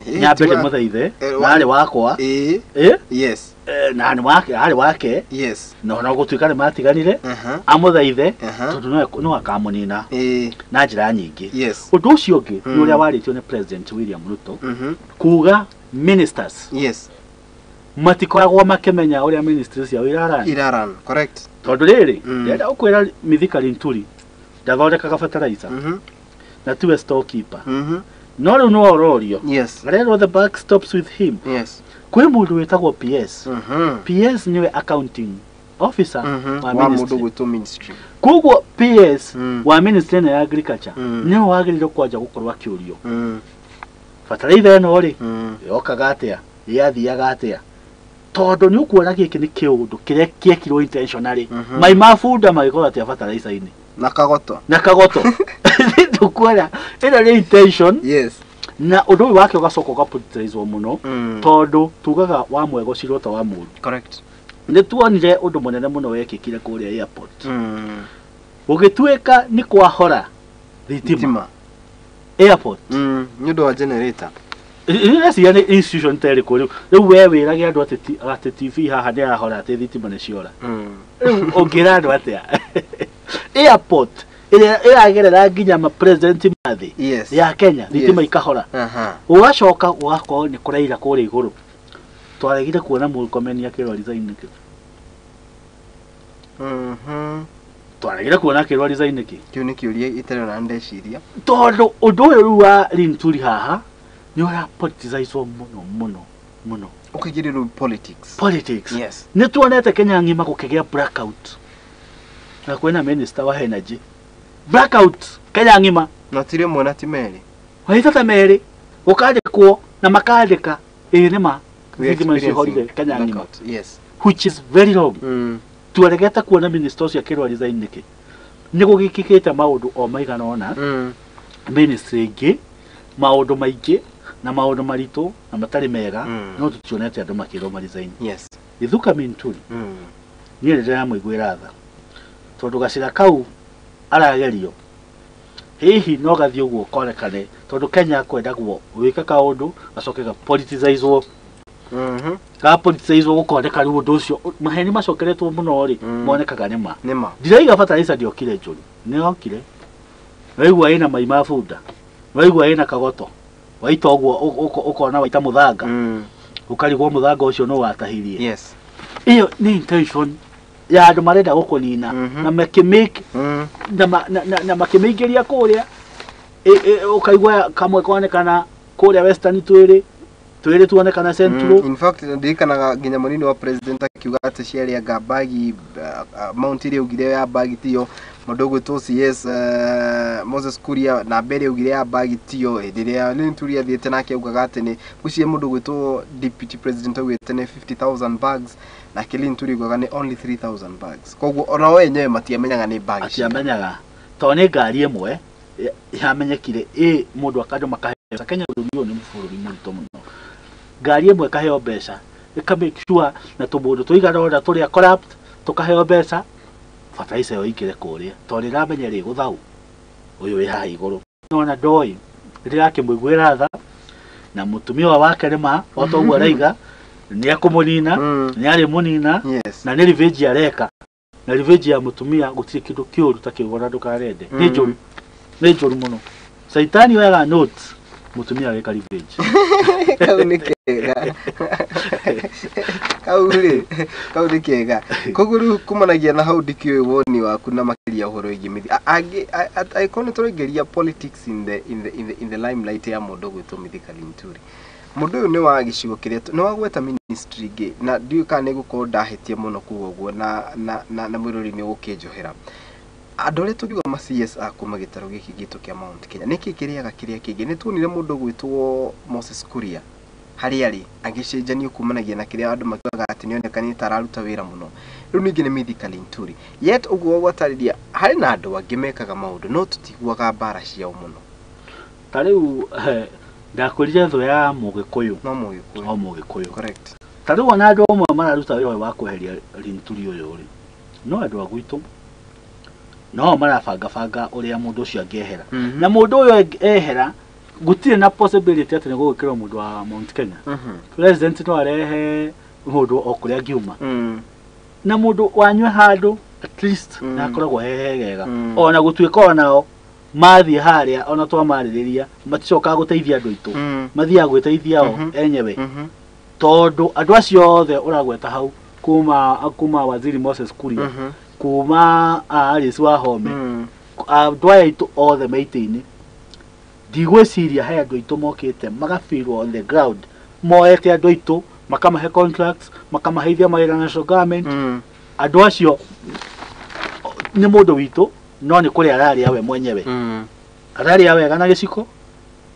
nyambe ndĩmũthaithe, na arĩ wakwa. Yes. Na nĩ wake, arĩ wake. Yes. No no gũtuĩka nĩ matiganire, amũthaithe, tondũ no akamũnina na njĩra nyingĩ. Ũndũ ũcio ũngĩ nĩ ũrĩa warĩtio nĩ President William Ruto kuga ministers matikoragwo makĩmenya ũrĩa ministries ciao iraran. Iraran, correct. Tondũ rĩrĩ, ndĩrenda gũkwĩra Mithika Linturi ndathondekaga fertilizer na tiwe storekeeper. No rĩu no ũrorio. Arerwo the buck stops with him. Kwĩ mũndũ wĩtagwo PS. PS nĩwe accounting officer wa mũndũ gwĩtwo ministry. Koguo PS wa ministry ĩno ya agriculture nĩwe wagĩrĩirwo kwanja gũkorwo akĩũrio. Fertilizer ĩno rĩ, yokaga atĩa? Yathiaga atĩa? Tondũ nĩ ũkuona gĩkĩ nĩ kĩũndũ kĩrĩa kĩekirwo intentionally. Mai ma bunda magĩkorwo atĩa fertilizer-inĩ. Na kagoto. Na kagoto. Ndũkuona ĩno nĩ intention. Na ũndũ ũyũ wake ũgacoka ũgapoliticizwo mũno tondũ tugaga wa mwega ũcirwo ta wa mũũru. Correct. Nĩ tuonire ũndũ mũnene mũno wekĩkire kũrĩa airport. Gũgĩtuĩka nĩ kwahora thitima airport. Nĩ ũndũ wa generator. Ndĩreciria nĩ institution ta ĩrĩkũ rĩu. Rĩu we wĩrage andũ atĩ TV haha nĩ yahora atĩ thitima nĩ ciora. Rĩu ũngĩra andũ atĩa? Airport ĩrĩa ĩragerera nginya ma president ma thĩ ya Kenya thitima ikahora. Ũgacoka ũgakorwo nĩ kũraira kũrĩa igũrũ. Twaregire kuona Murkomen akĩrwo resign nĩkĩ? Twaregire kuona akĩrwo resign nĩkĩ? Kĩu nĩ kĩũria itarĩ ona ndeciria. Tondũ ũndũ ũyũ rĩu wa Linturi haha nĩ ũra politicizwo mũno mũno mũno. Ũkaingĩrĩrwo politics. Politics. Nĩ tuonete Kenya ng'ima gũkĩgĩa blackout. Na kwĩna minister wa energy. Blackout Kenya ng'ima. Na ti rĩmwe na ti merĩ. Waitata merĩ gũkandĩkwo na makandĩka ĩĩ nĩ ma thitima nĩcihorire Kenya ng'ima. Which is very wrong. Twaregete kuona minister ũcio akĩrwo resign nĩkĩ? Nĩ gũgĩkĩkĩte maũndũ o maigana ũna ministry ĩngĩ maũndũ maingĩ Na maũndũ maritũ na matarĩ mega no tũtionete andũ makĩrwo ma resign. Yes. Gĩthuka Minturi niĩ nĩ ndĩramũiguĩra tha tondũ gacĩra kau aragerio hihi no gathiĩ ũguo konekane tondũ Kenya kwendagwo wĩke kaũndũ gacoke ga politicizwo ga politicizwo gũkoneka rĩu ũndũ ũcio maheni macokeretwo mũno rĩ monekaga nĩ ma nĩ ma ndiraiga fertilizer ndiokire njũru nĩyokire waigua ĩna mai ma bunda waigua ĩna kagoto waita ũguo ũkona waita mũthanga ũkarigwo mũthanga ũcio no watahirie. Yes. Ĩyo nĩ intention ya andũ marenda gũkũnina na makĩmake na makĩmĩingĩria kũrĩa ũkaigua kamwe konekana kũrĩa Western twĩrĩ twĩrĩ tuonekana Central. In fact ndirikanaga nginya mũnini wa president akiuga atĩ ciarĩanga bagi amount ĩrĩa augire ya bagi tiyo mũndũ ũgwĩtwo CS Moses Kuria na mbere augire ya bagi tiyo hĩndĩ ĩrĩa Linturi athiĩte nake augaga atĩ nĩ ngwĩciria mũndũ ũgwĩtwo deputy president augĩte nĩ 50,000 bags nake Linturi augaga nĩ only 3,000 bags koguo ona o enyewe matiamenyaga nĩ bagi matiamenyaga tondũ nĩ ngari ĩmwe yamenyekire ĩ mũndũ akandũ makaheo Kenya bũrũri ũyũ nĩ bũrũri mũritũ mũno ngari ĩmwe ĩkaheo mbeca ĩka make sure na tũmũndũ tũigana ũna tũrĩa corrupt tũkaheo mbeca fertilizer ĩyo ĩingĩre kũrĩa tondũ nĩramenya rĩ gũthau ũyũ wĩ haha igũrũ nona ndoĩ ndĩrakĩmũiguĩra tha na mũtumia wake nĩ ma o ta ũguo araiga nĩ ekũmũnina nĩ arĩmũnina na nĩ revenge areka na revenge ya mũtumia gũtirĩ kĩndũ kĩũru ta kĩu ona ndũkarende nĩ njũru nĩ njũru mũno Saitani oyaga notes mũtumia ageka revenge kau nĩ kega kau rĩ kau nĩ kega koguo rĩu kumanagia na hau ndikĩũĩ woni waku na makĩria ũhoro wĩgiĩ mĩthi angĩ angĩkorwo nĩ tũraingĩria politics in the in the in the in the limelight ya mũndũ ũgwĩtwo Mithika Linturi mũndũ ũyũ nĩ wa gĩcigo kĩrĩa nĩ wagweta ministry ĩngĩ na ndiũĩ kana nĩ gũkorwo ndahĩtia mũno kuga ũguo na na na na mwĩrori nĩ ũgũkĩnjohera andũ arĩa tũngiuga ma CS a kuma gĩtarũ gĩkĩ gitũ kĩa Mount Kenya nĩkĩ kĩrĩaga kĩrĩa kĩngĩ nĩ tuonire mũndũ ũgwĩtwo Moses Kuria harĩa arĩ agĩcenjanio kumanagia na kĩrĩa andũ makiugaga atĩ nĩonekanĩte ta araruta wĩra mũno rĩu ningĩ nĩ Mithika Linturi yet ũguo gwatarĩria harĩ na andũ angĩ mekaga maũndũ no tũtiguaga mbara ciao mũno ta rĩu ndakwĩrire thũ ya mũgĩkũyũ no mũgĩkũyũ o mũgĩkũyũ correct ta rĩu ona andũ amwe mararuta wĩra ũyũ wa kweheria Linturi ũyũ rĩ no andũ a gwitũ no marabangabanga ũrĩa mũndũ ũcio angĩehera na mũndũ ũyũ ehera gũtirĩ na possibility atĩ nĩ gũgĩkĩrwo mũndũ wa Mount Kenya president no arehe mũndũ o kũrĩa angiuma na mũndũ wanyue handũ at least na akoragwo hehegega ona gũtuĩka onao mathiĩ harĩa ona twamarĩrĩria maticokaga gũteithia andũ aitũ mathiaga gwĩteithia o enyewe tondũ andũ acio othe ũragweta hau kuma waziri Moses Kuria kuma Alice Wahome andũ aya aitũ othe meitĩ-inĩ ndigwĩciria he andũ aitũ mokĩte magabirwo on the ground moete andũ aitũ makamahe contracts makamaheithia mawĩra national government andũ acio nĩ mũndũ witũ no nĩ kũrĩa ararĩa we mwenyewe ararĩa wega na gĩciko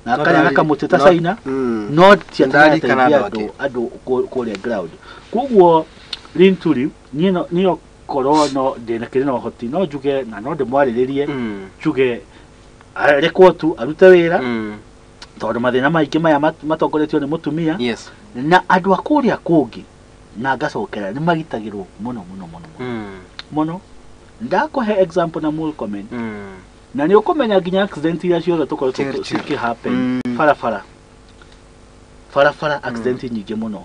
na akarĩa na kamũtĩ ta China no ti atĩ nĩarateithia andũ kũrĩa ground koguo Linturi niĩ korwo no ndĩna kĩrĩ na ũhoti no njuge na no ndĩmwarĩrĩrie njuge arekwo tu arute wĩra tondũ mathĩna maingĩ maya matongoretio nĩ mũtumia na andũ a kũrĩa kũngĩ na ngacokera nĩ magitagĩrwo mũno mũno mũno mũno ndakũhe example na Murkomen na nĩ ũkũmenya nginya accident iria ciothe tũkoretwo cikĩ happen barabara barabara accident nyingĩ mũno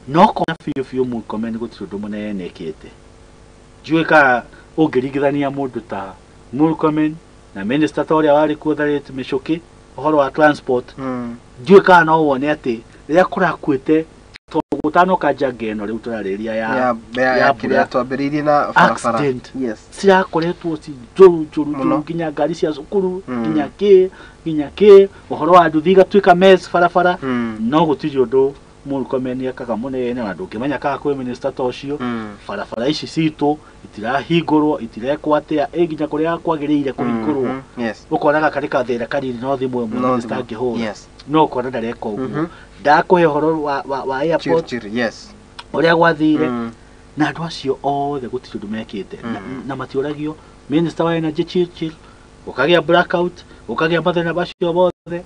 no kona biũ biũ Murkomen gũtirĩ ũndũ mũnene ekĩte ndiũĩ kana ũngĩringithania mũndũ ta Murkomen na minister ta ũrĩa warĩ kuo Tharĩti Mĩchũkĩ ũhoro wa transport ndiũĩ kana no wone atĩ rĩrĩa kũrakuĩte tondũ gũtanoka njanga ĩno rĩu tũrarĩria ya kĩrĩa twambĩrĩirie na barabara accident cirakoretwo ci njũru njũru njũru nginya ngari cia cukuru nginya kĩ ũhoro wa nduthi igatuĩka mess barabara no gũtirĩ ũndũ Murkomen ekaga mũnene na ndũngĩmenya kana kwĩ minister ta ũcio barabara ici citũ itirahingũrwo itirekwo atĩa ĩ nginya kũrĩa kwagĩrĩire kũhingũrwo ũkonaga karĩ kathĩna kanini no thimũ ĩmwe minister angĩhũra no ũkona ndareka ũguo ndakũhe ũhoro wa airport ũrĩa gwathire na andũ acio othe gũtirĩ ũndũ mekĩte na matiũragio minister wa energy Churchill gũkagĩa blackout gũkagĩa mathĩna macio mothe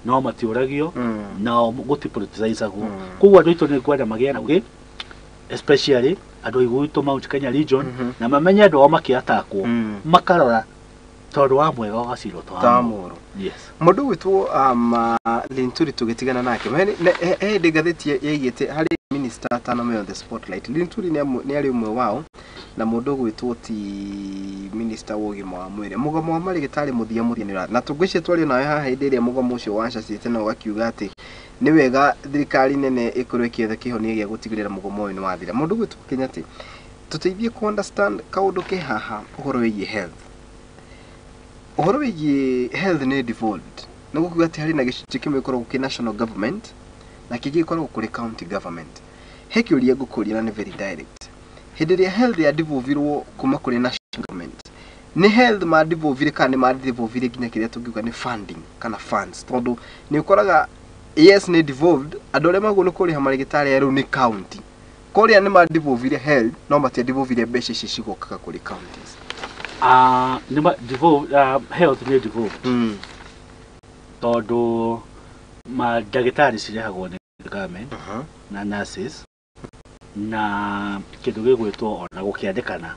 No matiũragio nao gũtipoliticizagwo. Koguo andũ aitũ nĩ ngwenda magĩe na ũgĩ, especially andũ a gwitũ Mount Kenya region, na mamenye andũ ao makĩatakwo makarora tondũ wa mwega ũgacirwo ta mũru. Yes. Mũndũ gwĩtwo Linturi tũgĩtigana nake he hĩndĩ ngathĩti yaigĩte harĩ minister atano me on the spotlight. Linturi nĩ arĩ ũmwe wao, na mũndũ gwĩtwo ti minister wa ũgima wa mwĩrĩ. Mũgomo wa marĩgĩtarĩ mũthia mũthia nĩ na tũngwĩciria twario nawe haha hĩndĩ ĩrĩa mũgomo ũcio wacacĩte na ũgakiuga atĩ nĩ wega thirikari nene ĩkorwo ĩkĩetha kĩhonia gĩa gũtigĩrĩra mũgomo ũyũ nĩ wathira. Mũndũ gwĩtwo Kĩnyatĩ, tũteithie ku understand kaũndũ ke haha ũhoro wĩgiĩ health. Ũhoro wĩgiĩ health nĩ devolved. Nĩ gũkiuga atĩ harĩ na gĩcunjĩ kĩmwe gĩkoragwo kĩ national government na kĩngĩ gĩkoragwo kũrĩ county government. He kĩũria ngũkũria na nĩ very direct. Hĩndĩ ĩrĩa health ya devolvirwo kuma kũrĩ national government, nĩ health ma devolvire kana nĩ ma devolvire nginya kĩrĩa tũngiuga nĩ funding kana funds? Tondũ nĩ ũkoraga yes nĩ devolved, andũ arĩa magwo nĩ kũrĩha marĩgĩtarĩ rĩu nĩ county. Kũrĩa nĩ ma devolvire health no matia devolvire mbeca ici cigokaga kũrĩ counties. Nĩ ma devolved, health nĩ devolved. Tondũ mandagĩtarĩ cirehagwo nĩ government na nurses na kĩndũ gĩgwĩtwo ona gũkĩandĩkana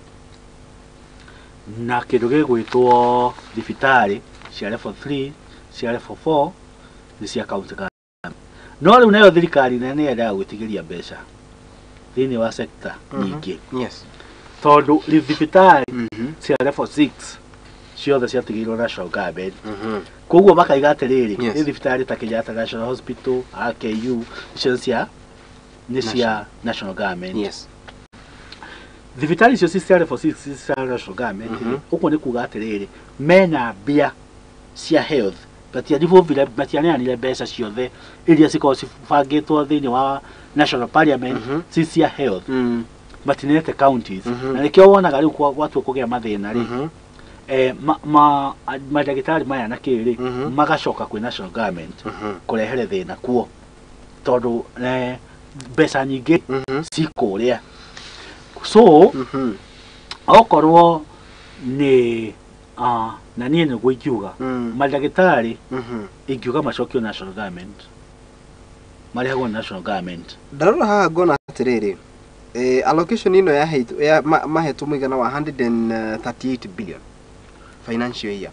na kĩndũ gĩgwĩtwo thibitarĩ cia level 3 cia level 4 nĩ cia county government. No rĩu nayo thirikari nene nĩ yendaga gwĩtigĩria mbeca thĩinĩ wa sector nyingĩ. Yes. Tondũ thibitarĩ cia level 6 ciothe ciatigĩirwo national government. Koguo makaiga atĩrĩrĩ, nĩ thibitarĩ ta Kenyatta National Hospital, AKU, icio cia nĩ cia national government. Yes. Thibitarĩ icio cia level 6 cia national government, ũguo nĩ kuga atĩrĩrĩ, mena mbia cia health matiadevolvire, matianeanire mbeca ciothe iria cikoragwo cibangĩtwo thĩinĩ wa national parliament ci cia health, matinete counties. Na nĩkĩo wonaga rĩu gwatua kũgĩa mathĩna rĩ, mandagĩtarĩ maya na kĩ rĩ magacoka kwĩ national government kũrehere thĩna kuo, tondũ mbeca nyingĩ cikũrĩa. So okorwo nĩ na niĩ nĩguo ingiuga mandagĩtarĩ ingiuga macokio national government, marĩhagwo nĩ national government. Ndarora haha ngona atĩrĩrĩ, allocation ĩno ya mahetwo mũigana wa 138 billion financial year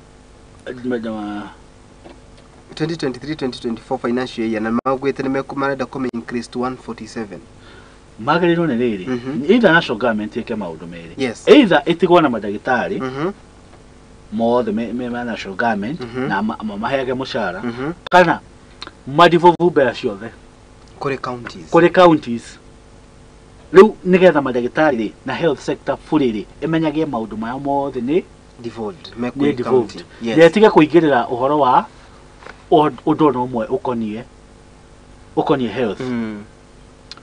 2023-2024 financial year, na maugĩte nĩ marenda kũmĩ increase to 147. Magĩrĩirwo nĩ rĩrĩ, either national government ĩke maũndũ merĩ. Yes. Either ĩtigwo na mandagĩtarĩ mothe me national government na maheage mũcara, kana madevolve mbeca ciothe kũrĩ counties. Kũrĩ counties. Rĩu nĩgetha mandagĩtarĩ rĩ na health sector fully rĩ ĩmenyagie maũndũ maya mothe nĩ devolved, nĩ mekũrĩ devolved. county. Yes. Na ĩtige kũingĩrĩra ũhoro wa ũndũ ona ũmwe ũkoniĩ health.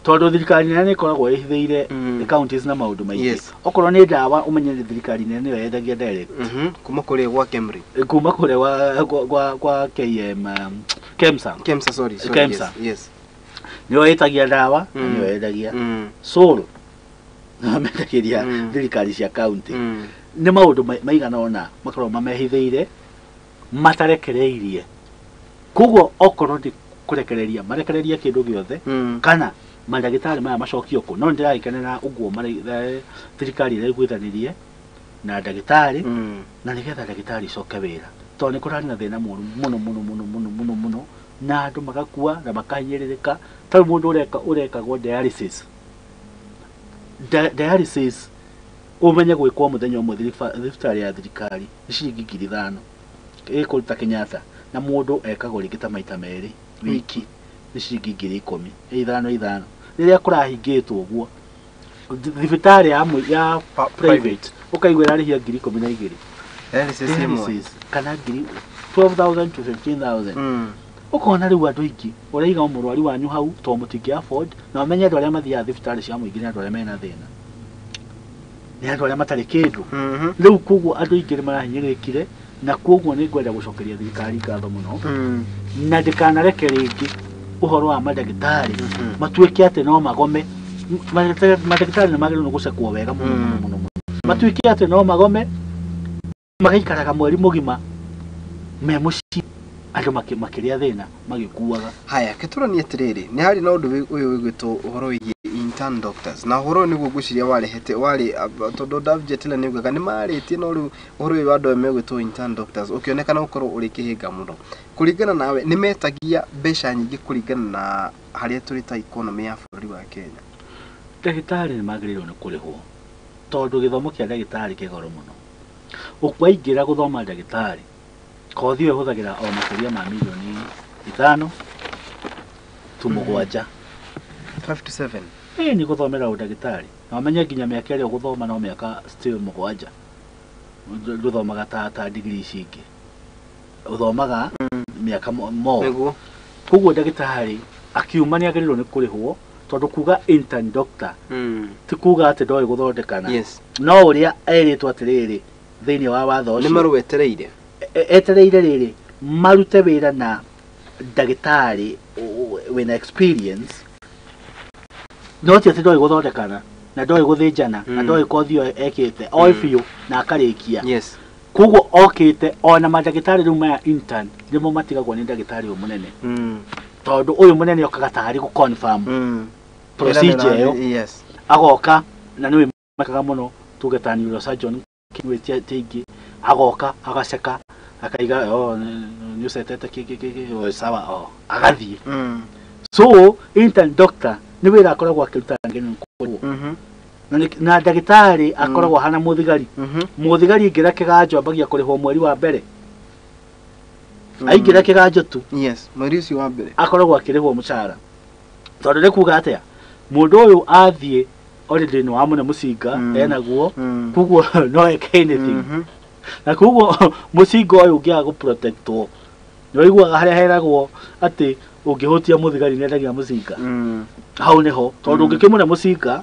Tondũ thirikari nene nĩ ĩkoragwo ĩhithĩire counties na maũndũ maingĩ. Yes. Okorwo nĩ ndawa ũmenye nĩ thirikari nene nĩyo yendagia direct. Kuma kũrĩa gwa Kemri. Kuma kũrĩa gwa KM KEMSA. KEMSA, sorry, KEMSA. Yes, yes. Nĩyo ĩtagia ndawa na nĩyo yendagia. Solo nĩyo mendagĩria thirikari cia county. Nĩ maũndũ maigana ũna makoragwo mamehithĩire matarekereirie. Koguo okorwo nĩ kũrekereria marekererie kĩndũ gĩothe, kana mandagĩtarĩ maya macokio kũ. No nĩndĩragĩkenera ũguo thirikari ĩraiguithanirie na ndagĩtarĩ, na nĩgetha ndagĩtarĩ icoke wĩra, tondũ nĩ kũrarĩ na thĩna mũru mũno mũno mũno mũno mũno mũno, na andũ magakua na makahinyĩrĩrĩka. Ta rĩu mũndũ ũrekagwo dialysis, dialysis ũmenye gwĩkwo mũthenya ũmwe thibitarĩ ya thirikari nĩ ciringi 5,000 ĩkũruta Kenyatta, na mũndũ ekagwo rĩngĩ ta maita merĩ wiki nĩ ciringi 10,000, 5,000 5,000. Rĩrĩa kũrahingĩtwo ũguo thibitarĩ ya private ũkaigua ĩrarĩhia 12,000 Dialysis ĩmwe. kana 12,000 to 15,000. Ũkona rĩu andũ aingĩ ũraiga mũrwaru wanyu hau tondũ mũtingĩ afford, na ũmenye andũ arĩa mathiaga thibitarĩ cia mũingĩ nĩ andũ arĩa mena thĩna, nĩ andũ arĩa matarĩ kĩndũ. Rĩu koguo andũ aingĩ nĩ marahinyĩrĩrĩkire, na koguo nĩ ngwenda gũcokeria thirikari ngatho mũno, na ndĩkanareke rĩngĩ ũhoro wa mandagĩtarĩ matuĩke atĩ no magome. Mandagĩtarĩ nĩ magĩrĩirwo nĩ gũcekwo wega mũno mũno mũno mũno, matuĩke atĩ no magome magaikaraga mweri mũgima me mũciĩ Andũ makĩrĩa thĩna magĩkuaga. Haya, kĩtũranie atĩrĩrĩ, nĩ harĩ na ũndũ ũyũ wĩgwĩtwo ũhoro wĩgiĩ intern doctors, na ũhoro ũyũ nĩguo ngwĩciria warehete warĩ tondũ David nĩ augaga nĩ marĩtie, no rĩu ũhoro ũyũ wa andũ aya megwĩtwo intern doctors ũkĩonekana gũkorwo ũrĩ kĩhĩnga mũno. Kũringana nawe nĩ metagia mbeca nyingĩ kũringana na harĩa tũrĩ ta economy ya bũrũri wa Kenya? Ndagĩtarĩ nĩ magĩrĩirwo nĩ kũrĩhwo tondũ gĩthomo kĩa ndagĩtarĩ kĩ goro mũno. Ũkwaingĩra gũthoma ndagĩtarĩ, kothi ĩyo ĩhũthagĩra o makĩria ma mirioni 5 tu 7. 5 to 7. Nĩ gũthomera ũndagĩtarĩ. Na ũmenye nginya mĩaka ĩrĩa ũgũthoma no mĩaka still 7. Ndũthomaga ta degree ici ingĩ. Ũthomaga mĩaka more. Koguo ndagĩtarĩ akiuma nĩ agĩrĩirwo nĩ kũrĩhwo tondũ kuga intern doctor ti kuga atĩ ndoĩ gũthondekana. Yes. No ũrĩa erĩtwo atĩrĩrĩ thĩinĩ wa watho ũcio nĩ marũetereire. Etereire rĩrĩ marute wĩra na ndagĩtarĩ wĩna experience, no ti atĩ ndoĩ gũthondekana na ndoĩ gũthĩnjana na ndoĩ kothi ĩyo ekĩte oĩ biũ na akarĩkia. Yes. Koguo okĩte ona mandagĩtarĩ rĩu maya intern nĩmo matigagwo nĩ ndagĩtarĩ ũyũ mũnene. Tondũ ũyũ mũnene okaga tarĩ gũ confirm procedure ĩyo. Yes. Agoka na nĩwe makaga mũno tuge ta neurosurgeon kĩwĩtia tingĩ agoka agaceka akaiga oh nĩ ũcetete kĩ sawa oh agathiĩ. So intern doctor nĩ wĩra akoragwo akĩruta ngeno na ndagĩtarĩ akoragwo hana mũthigari. Mũthigari ingĩra kĩganjo ambagia kũrĩhwo mweri wa mbere. Aingĩra kĩganjo tu. Yes, mweri ũcio wa mbere akoragwo akĩrĩhwo mũcara. Tondũ nĩ kuga atĩa mũndũ ũyũ athiĩ already nĩ wamũne mũcinga enaguo, koguo no eke anything. Na koguo mũcinga ũyũ ũngĩaga gũprotectwo nĩ ũiguaga harĩa heragwo atĩ ũngĩhutia mũthigari nĩendagia mũcinga. Hau nĩho tondũ ũngĩkĩmũne mũcinga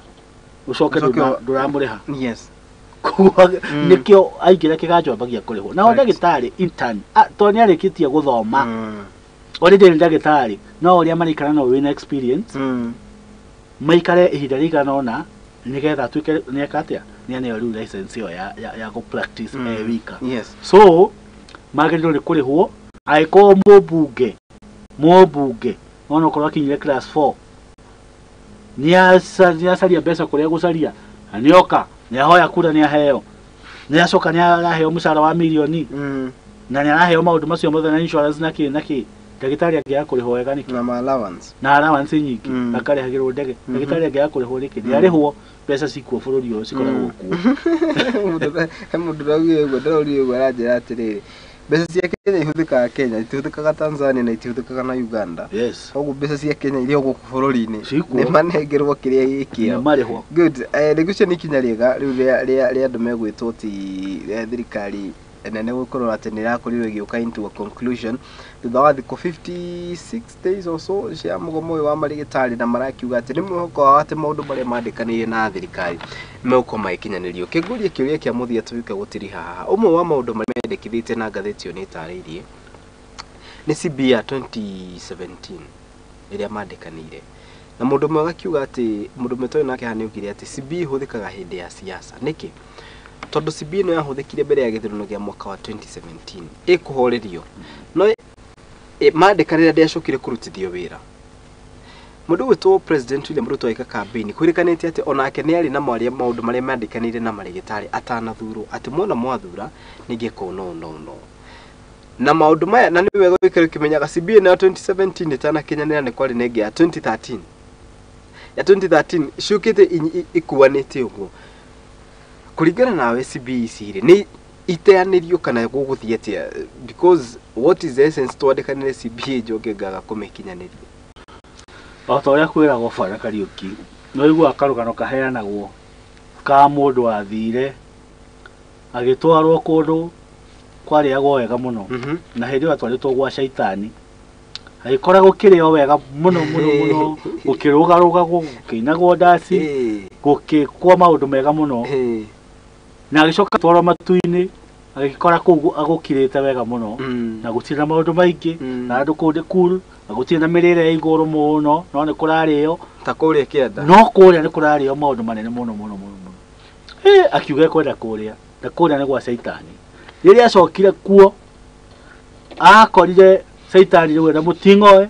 ũcoke ndũramũrĩha. Yes. Koguo nĩkĩo aingĩra kĩganjo ambagia kũrĩhwo. Nao ndagĩtarĩ intern tondũ nĩ arĩkĩtie gũthoma already nĩ ndagĩtarĩ, no ũrĩa maraikara no wĩna experience maikare ihinda rĩigana ũna nĩgetha atuĩke nĩeka atĩa nĩaneo rĩu license ĩyo ya gũ practice e wika. Yes. So magĩrĩirwo nĩ kũrĩhwo angĩkorwo mũmbunge ona okorwo akinyire class 4 nĩacaria mbeca kũrĩa gũcaria na nĩoka nĩahoya kura nĩaheo nĩacoka nĩaraheo mũcara wa mirioni na nĩaraheo maũndũ macio mothe na insurance na kĩ na kĩ. Ndagĩtarĩ angĩaga kũrĩhwo wega nĩkĩ? Na allowance. Na allowance nyingĩ akarĩhagĩrwo ndege. Ndagĩtarĩ angĩaga kũrĩhwo nĩkĩ? Nĩarĩhwo mbeca cikuo bũrũri ũyũ cikoragwo kuo. He mũndũ ũraugire ũguo, ndĩraugire ũguo aranjĩra atĩrĩrĩ, mbeca cia Kenya ihũthĩkaga Kenya, itihũthĩkaga Tanzania na itihũthĩkaga na Uganda. Yes. Koguo mbeca cia Kenya iria gũkũ bũrũri-inĩ nĩ manengerwo kĩrĩa gĩ kĩao. Nĩ marĩhwo. Good. Rĩu nĩ ikinya rĩega rĩu rĩa andũ megwĩtwo ti thirikari nene gũkorwo atĩ nĩ ĩrakorirwo ĩgĩũka into a conclusion thutha wa thikũ 56 days or so cia mũgomo ũyũ wa marĩgĩtarĩ, na marakiuga atĩ nĩ mwĩhoko wao atĩ maũndũ marĩa mandĩkanĩire na thirikari megũkorwo magĩkinyanĩrio. Kĩngũria kĩũria kĩa mũthia tũgĩũka gũtiriha haha, ũmwe wa maũndũ marĩa mendekithĩtie na ngathĩti ĩyo nĩ ĩtarĩirie nĩ CBA ya 2017 ĩrĩa mandĩkanĩire, na mũndũ ũmwe agakiuga atĩ mũndũ ũmwe twarĩ nake haha nĩ augire atĩ CBA ĩhũthĩkaga hĩndĩ ya siasa. Nĩkĩ? Tondũ CBA ĩno yahũthĩkire mbere ya gĩthurano kĩa mwaka wa 2017 ĩkũhorerio, no mandĩkanĩra ndĩacokire kũrutithio wĩra. Mũndũ ũgwĩtwo President William Ruto agĩka campaign kwĩrĩkanĩte atĩ onake nĩ arĩ na maũndũ marĩa mandĩkanĩire na marĩgĩtarĩ atanathurwo, atĩ mwona mwathura nĩngĩka no no no na maũndũ maya, na nĩ wega gũikara ũkĩmenyaga CBA ĩno ya 2017 ĩtanakinyanĩra nĩ kwarĩ na ĩngĩ ya 2013 ya 2013 ciũkĩte ikuanĩte ũguo. Kũringana nawe CBA ici rĩ nĩ iteanĩrio kana gũgũthiĩ atĩa? Because what is the essence twandĩkanĩre CBA njoke ngaga kũmĩkinyanĩria? O ta ũrĩa kwĩragwo Bwana Kariũki, nĩ ũiguaga karũgano kaheanagwo ka mũndũ wathire agĩtwarwo kũndũ kwarĩagwo wega mũno, na hĩndĩ ĩyo atwarĩtwo gwa caitani agĩkora gũkĩrĩo wega mũno mũno mũno, gũkĩrũgarũgagwo, gũkĩinagwo ndaci, gũkĩkwo maũndũ mega mũno, na agĩcoka twarwo matu-inĩ agĩkora kũu agũkirĩte wega mũno na gũtirĩ na maũndũ maingĩ, na andũ kũu nĩ cool, na gũtirĩ na mĩrĩre ya igũrũ mũno, no nĩ kũrarĩo ta kũrĩa kĩanda, no kũrĩa nĩ kũrarĩo maũndũ manene mũno mũno mũno mũno. Akiuga ekwenda kũrĩa, na kũrĩa nĩ gwa caitani. Rĩrĩa acokire kuo akorire Caitani rĩu ena mũting'oe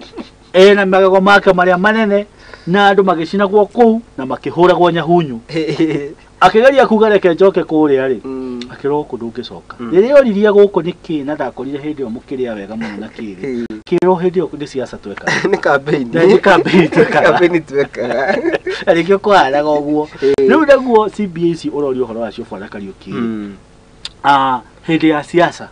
ena magego make marĩa manene na andũ magĩcinagwo kũu na makĩhũragwo nyahunyu. Akĩgeria kuga reke njoke kũrĩa rĩ, akĩrwo gũkũ ndũngĩcoka. Rĩrĩa oririe gũkũ nĩ kĩ na ndakorire hĩndĩ ĩyo mũkĩrĩa wega mũno na kĩrĩ, kĩrwo hĩndĩ ĩyo nĩ siasa twekaga. Nĩ campaign. Nĩ campaign twekaga. Campaign twekaga. Na nĩkĩo kũhanaga ũguo. Rĩu naguo CBA ũroria ũhoro wacio Bwana Kariũki. Hĩndĩ ya siasa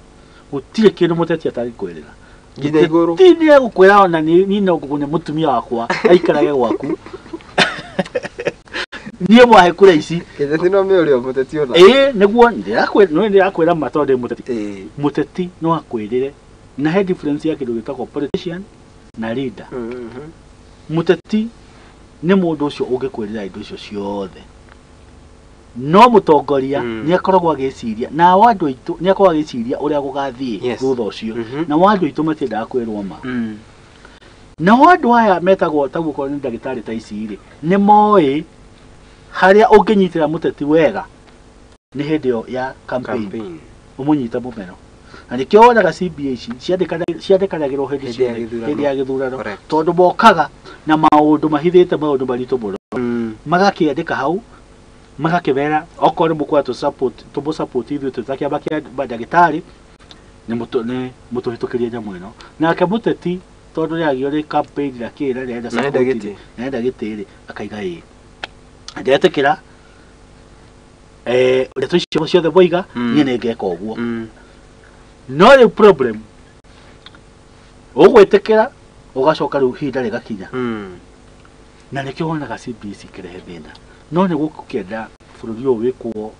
gũtirĩ kĩndũ mũteti atangĩkwĩrĩra. Nginya igũrũ. Ti nĩ egũkwĩra ona niĩ no ngũgune mũtumia wakwa aikarage gwaku. Niĩ mwahe kura ici. Kĩteti no mĩũrio mũteti ona. Ĩĩ nĩguo ndĩrakwĩra ma tondũ ndĩ mũteti. Mũteti no akwĩrĩre na he difference ya kĩndũ gĩtagwo politician na leader. Mũteti nĩ mũndũ ũcio ũngĩkwĩrĩra indo icio ciothe. No mũtongoria nĩ akoragwo agĩciria na andũ aitũ nĩ akoragwo agĩciria ũrĩa gũgathiĩ thutha ũcio. Na andũ aitũ matiendaga kwĩrwo ma. Nao andũ aya metagwo ta gũkorwo nĩ ndagĩtarĩ ta ici rĩ, nĩ moĩ harĩa ũngĩnyitĩra mũteti wega nĩ hĩndĩ ĩyo ya campaign. Ũmũnyite mũmero. Na nĩkĩo wonaga CBA ici ciandĩkanagĩrwo hĩndĩ ya gĩthurano tondũ mokaga na maũndũ mahithĩte maũndũ maritũ mũno. Magakĩandĩka hau magakĩmera okorwo nĩ mũkwenda tũmũ-support ithuĩ twĩ ta kĩama kĩa mandagĩtarĩ nĩ mũtũhĩtũkĩrie nyamũ ĩno. Nake mũteti tondũ nĩagio nĩ campaign na kĩ na nĩarenda support rĩ, nĩarenda gĩtĩ rĩ, akaiga ĩĩ. Ndetĩkĩra ndeto icio ciothe mwoiga niĩ nĩngeka ũguo. No rĩu problem ũgwĩtĩkĩra ũgacoka rĩu ihinda rĩgakinya. Na nĩkĩo wonaga CBC ĩkĩrehe thĩna. No nĩ gũkĩenda bũrũri ũyũ wĩkwo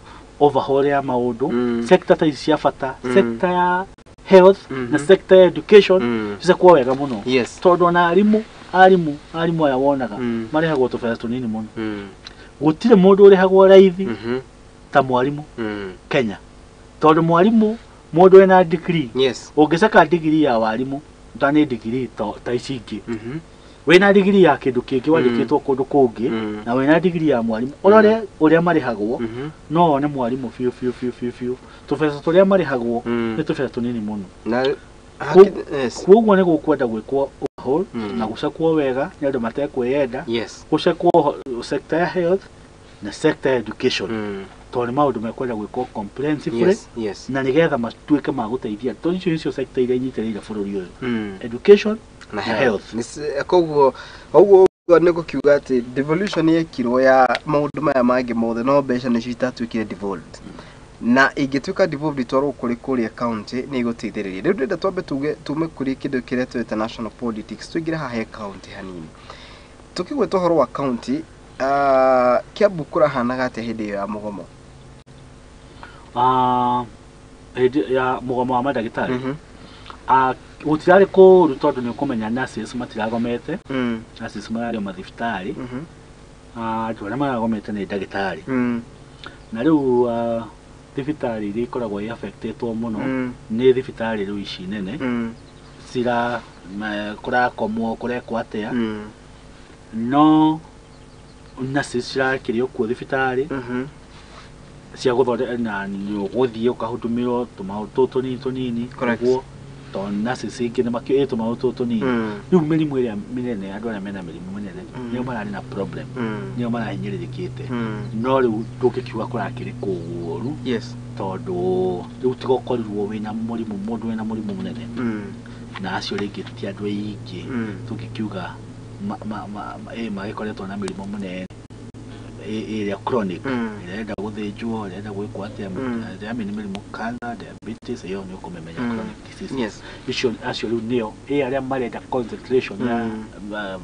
overhaul ya maũndũ, sector ta ici cia bata, sector ya health na sector ya education cicekwo wega mũno. Tondũ ona arimũ aya wonaga marĩhagwo tũbeca tũnini mũno. Gũtirĩ mũndũ ũrĩhagwo raithi ta mwarimũ Kenya. Tondũ mwarimũ mũndũ wĩna degree, ũngĩceka degree ya warimũ ta nĩ degree ta ici ingĩ, wĩna degree ya kĩndũ kĩngĩ wandĩkĩtwo kũndũ kũngĩ na wĩna degree ya mwarimũ, ũrore ũrĩa marĩhagwo no wone mwarimũ biũ biũ biũ biũ biũ. Tũbeca tũrĩa marĩhagwo nĩ tũbeca tũnini mũno. Koguo nĩ gũkwenda gwĩkwo overhaul na gũcekwo wega nĩ andũ matekwĩyenda, gũcekwo sector ya health na sector ya education tondũ nĩ maũndũ mekwenda gwĩkwo comprehensively na nĩgetha matuĩke ma gũteithia tondũ icio nĩcio sector iria inyitĩrĩire bũrũri ũyũ, education na health. Koguo ũguo nĩ gũkiuga atĩ devolution yekirwo ya maũndũ maya mangĩ mothe no mbeca nĩcio itatuĩkire devolved. Na ingĩtuĩka devolved itwarwo kũrĩ kũrĩa county nĩ igũteithĩrĩria. Rĩu ndĩrenda twambe tuge tume kũrĩ kĩndũ kĩrĩa twĩta national politics tũingĩre haha he county hanini. Tũkĩgweta ũhoro wa county, Kiambu kũrahanaga atĩa hĩndĩ ĩyo ya mũgomo? Hĩndĩ ya mũgomo wa mandagĩtarĩ gũtirarĩ kũũru tondũ nĩ ũkũmenya nurses matiragomete, nurses mararĩ o mathibitarĩ, andũ arĩa maragomete nĩ ndagĩtarĩ. Na rĩu thibitarĩ iria ikoragwo i affectetwo mũno nĩ thibitarĩ rĩu ici nene cira kũrakomwo kũrekwo atĩa, no nurses cirakĩrĩ o kuo thibitarĩ cia gũthondeka na nĩ ũgũthiĩ ũkahudumĩrwo tũmaũndũ tũtũ tũnini tũnini ũguo tondũ nurses ingĩ nĩ makĩũĩ tũmaũndũ tũtũ tũnini. Rĩu mĩrimũ ĩrĩa mĩnene andũ arĩa mena mĩrimũ mĩnene nĩo mararĩ na problem, nĩo marahinyĩrĩrĩkĩte. No rĩu ndũngĩkiuga kũrakĩrĩ kũũru tondũ rĩu tiga ũkorirwo wĩna mũrimũ mũndũ wĩna mũrimũ mũnene na acio rĩngĩ ti andũ aingĩ tũngĩkiuga magĩkoretwo na mĩrimũ mũnene ĩrĩa chronic ĩrenda gũthĩnjwo ĩrenda gwĩkwo atĩa ĩrĩa nĩ mĩrimũ cancer, diabetes ĩyo nĩ ũkũmĩmenya chronic diseases icio acio rĩu nĩo arĩa marenda concentration ya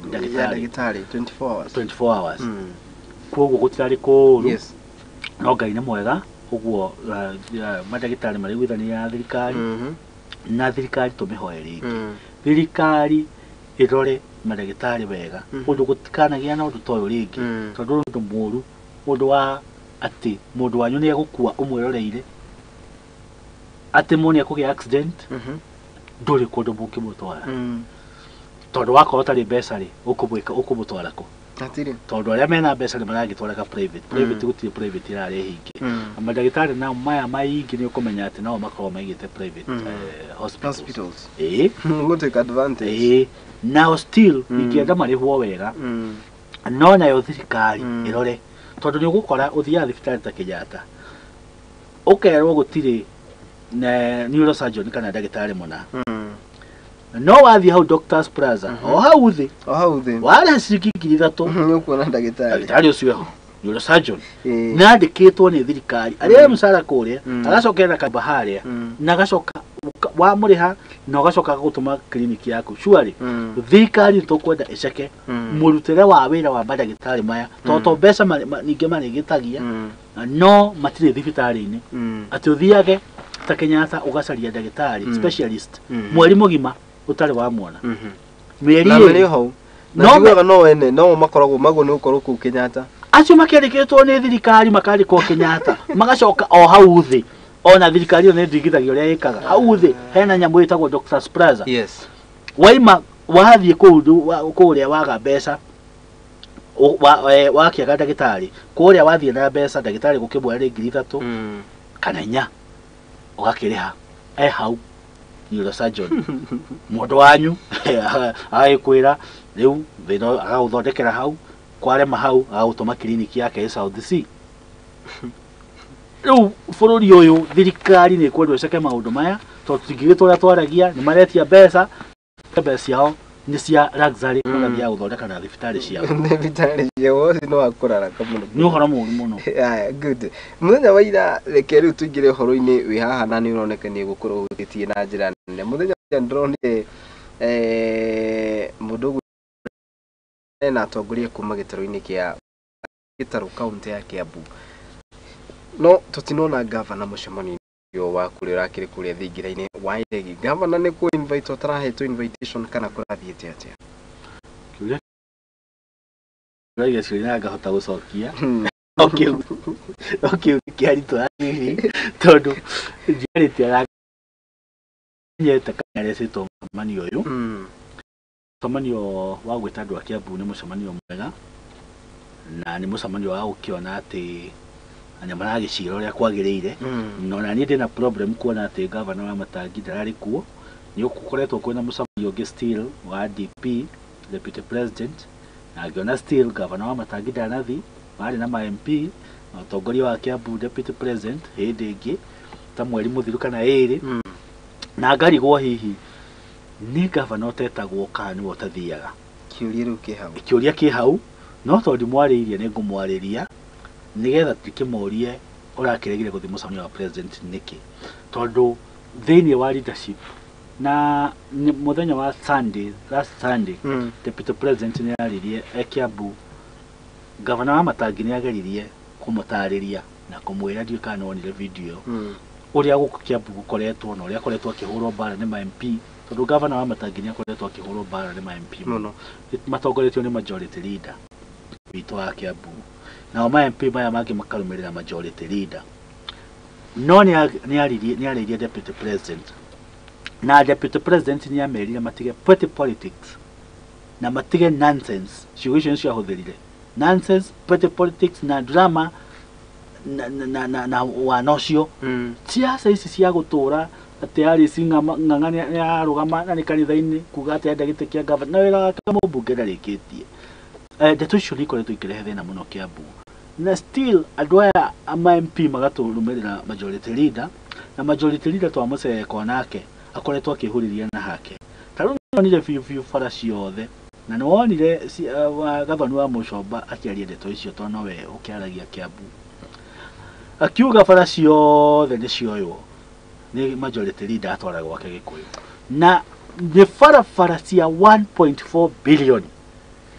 ndagĩtarĩ 24 hours 24 hours. Koguo gũtirarĩ kũũru no Ngai nĩ mwega ũguo mandagĩtarĩ marĩiguithania na thirikari na thirikari tũmĩhoe rĩngĩ thirikari ĩrore mandagĩtarĩ wega ũndũ gũtikanagĩa na ũndũ ta ũyũ rĩngĩ tondũ ũndũ mũũru ũndũ wa atĩ mũndũ wanyu nĩ egũkua ũmwĩroreire atĩ mũndũ nĩ ekũgĩa accident ndũrĩ kũndũ mũngĩmũtwara tondũ wakorwo ũtarĩ mbeca rĩ ũkũmũtwara kũ? Hatirĩ. Tondũ arĩa mena mbeca nĩ maragĩtwaraga private. Private gũtirĩ private ĩrarĩ hingĩ. Mandagĩtarĩ nao maya maingĩ nĩ ũkũmenya atĩ nao makoragwo maigĩte private hospitals. Hospitals. Ĩĩ. Go take advantage. Ĩĩ. Nao still ingĩenda marĩhwo wega, no nayo thirikari ĩrore, tondũ nĩ ũgũkora ũthiaga thibitarĩ ta Kenyatta ũkerwo gũtirĩ na neurosurgeon kana ndagĩtarĩ mũna, no wathiĩ hau Doctors Plaza o hau thĩ, o hau thĩ warĩha ciringi 3,000 nĩ ũkuona ndagĩtarĩ. Ndagĩtarĩ ũcio eho neurosurgeon na andĩkĩtwo nĩ thirikari arĩa mũcara kũrĩa, agacokera kamba harĩa na agacoka wamũrĩha na ũgacoka agagũtũma kiriniki yaku. Surely thirikari nĩ tũkwenda ĩceke mũrutĩre wa wĩra wa mandagĩtarĩ maya, tondũ to mbeca ningĩ marĩgĩtagia no matirĩ thibitarĩ-inĩ, atĩ ũthiage ta Kenyatta ũgacaria ndagĩtarĩ specialist mweri mũgima ũtarĩ wamwona, mĩeri Na ĩrĩ. marĩ hau na No njiguaga no ene no makoragwo maguo nĩ gũkorwo kũu Kenyatta. Acio makĩandĩkĩtwo nĩ thirikari makandĩkwo Kenyatta, magacoka o hau thĩ, ona thirikari ĩyo nĩ ndigithagia ũrĩa ĩkaga. Hau thĩ hena nyamũ ĩtagwo Doctors Plaza. Yes. Waima wathiĩ kũu kũrĩa waga mbeca wakĩaga ndagĩtarĩ kũrĩa, wathiĩ na mbeca ndagĩtarĩ gũkĩmwĩra nĩ 3,000 kana 4, ũgakĩrĩha e hau neurosurgeon mũndũ wanyu agagĩkwĩra rĩu thĩna, agagũthondekera hau, kwarema hau agagũtũma kiriniki yake ĩ South C. Rĩu bũrũri ũyũ thirikari nĩ ĩkwendwo ĩceke maũndũ maya, tondũ tũtingĩgĩtũra twaragia nĩ maretia mbeca, mbeca ciao nĩ cia luxury, magathiaga gũthondeka na thibitarĩ ciao. Thibitarĩ ciao ũcio nĩ wa kũraraka mũno. Nĩ ũhoro mũũru mũno. Aya, good. Mũthenya wa ira, reke rĩu tũingĩre ũhoro-inĩ wĩ haha na nĩ ũroneka nĩ ũgũkorwo ũhutĩtie na njĩra nene. Mũthenya wa ira ndĩronire mũndũ ũgwĩtwo na atongoria kuma gĩtarũ-inĩ kĩa Gĩtarũ kaũntĩ ya Kiambu, no tũtinona gavana mũcemanio-inĩ wa kũrĩa ũrakĩrĩ kũrĩa thingira-inĩ wa Iregi. Gavana nĩ kũ invite ũtarahetwo invitation kana kũrathiĩte atĩa? Kĩũria kĩũria ciũria na ngahota gũcokia no kĩu no kĩu kĩaritũ hanini, tondũ njiarĩte aranyete kana arecĩtwo mũcemanio ũyũ. Mũcemanio wa gwĩta andũ a Kiambu nĩ mũcemanio mwega, na nĩ mũcemanio wa gũkĩona atĩ nĩ maragĩcira ũrĩa kwagĩrĩire. No na niĩ ndĩna problem kuona atĩ gavana wa Matangi ndararĩ kuo. Nĩ gũkoretwo kwĩna mũcemanio ũngĩ still wa DP, deputy president, na ngĩona still gavana wa Matangi ndanathi, marĩ na ma MP na ũtongoria wa Kiambu deputy president hĩndĩ ĩngĩ ta mweri mũthiru kana ĩrĩ, na ngarigwo hihi nĩ gavana ũtetagwo kana nĩwe ũtathiaga. Kĩũria rĩu kĩ hau. Kĩũria kĩ hau, no tondũ ndimwarĩirie nĩ ngũmwarĩria nĩgetha ndĩkĩmũrie ũrakĩregire gũthiĩ mũcemanio wa president nĩkĩ, tondũ thĩinĩ wa leadership na nĩ mũthenya wa Sunday, last Sunday, deputy president nĩ aririe e Kiambu. Gavana wa Matangi nĩ ageririe kũmũtarĩria na kũmwĩra, ndiũĩ kana nĩwonire video ũrĩa gũkũ Kiambu gũkoretwo na ũrĩa akoretwo akĩhũrwo mbara nĩ ma MP, tondũ gavana wa Matangi nĩ akoretwo akĩhũrwo mbara nĩ ma MP mũno, matongoretio nĩ majority leader witũ wa Kiambu, nao ma MP maya mangĩ makarũmĩrĩra majority leader. No nĩ arĩirie deputy president, na deputy president nĩ amerire matige petty politics na matige nonsense. Ciugo icio nĩcio ahũthĩrire, nonsense, petty politics na drama na wana ũcio, ciaca ici cia gũtũra atĩ Alice Ng'ang'a nĩ ararũgama na nĩ kanitha-inĩ kuga atĩ enda gĩtĩ kĩa gavana na wĩra wake mũmbunge ndarĩkĩtie. Ndeto icio nĩ ikoretwo ikĩrehe thĩna mũno Kiambu, na still andũ aya ama MP magatũrũmĩrĩra majority leader, na majority leader twamũceko nake akoretwo akĩhũrĩria na hake. Ta rĩu nĩwonire biũ biũ bara ciothe, na nĩwonire Gathoni wa Mũcomba akĩaria ndeto icio, tondũ nowe ũkĩaragia Kiambu, akiuga bara ciothe nĩ cioywo nĩ majority leader atwara gwake Gĩkũyũ, na nĩ barabara cia 1.4 billion,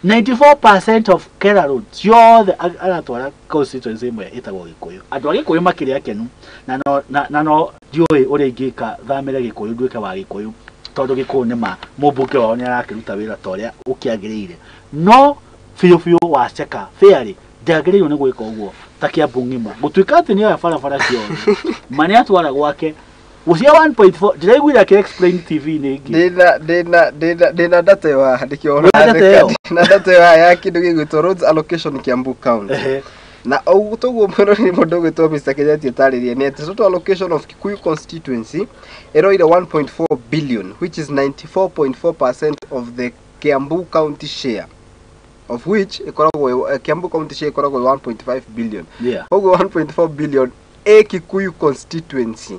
94% of Kera Road ciothe aratwara constituency ĩmwe ĩtagwo Gĩkũyũ. Andũ a Gĩkũyũ makĩrĩ akenu, na no ndiũĩ ũrĩa ingĩka thamĩre Gĩkũyũ nduĩke wa Gĩkũyũ, tondũ Gĩkũyũ nĩ ma mũmbunge wao nĩ arakĩruta wĩra ta ũrĩa ũkĩagĩrĩire, no biũ biũ waceka fairly ndagĩrĩirwo nĩ gwĩka ũguo ta Kiambu ng'ima gũtuĩka atĩ nĩ oya barabara ciothe ma nĩ atwara gwake. Gũcia 1.4 ndĩraiguire akĩ explain TV nĩ ĩngĩ. Ndĩna data ĩyo haha ndĩkĩona. Wĩna data ĩyo? Ndĩna data ĩyo haha ya kĩndũ gĩgwĩtwo roads allocation Kiambu County. Na ũguo toguo mwĩroreri mũndũ ũgwĩtwo Mr. Kenyatta atarĩria nĩ atĩ total allocation of Kikuyu constituency ĩroire 1.4 billion, which is 94.4% of the Kiambu County share, of which ĩkoragwo Kiambu County share ĩkoragwo 1.5 billion. Koguo 1.4 billion ĩ Kikuyu constituency,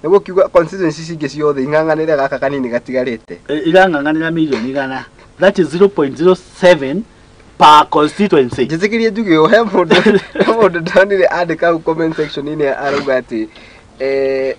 nĩguo kiuga constituency ici ingĩ ciothe ing'ang'anĩre gaka kanini gatigarĩte. Irang'ang'anĩra mirioni 100, that is 0.07 per constituency. Njĩtĩkĩrie njuge ũũ, he mũndũ ndonire andĩka hau comment section-inĩ arauga atĩ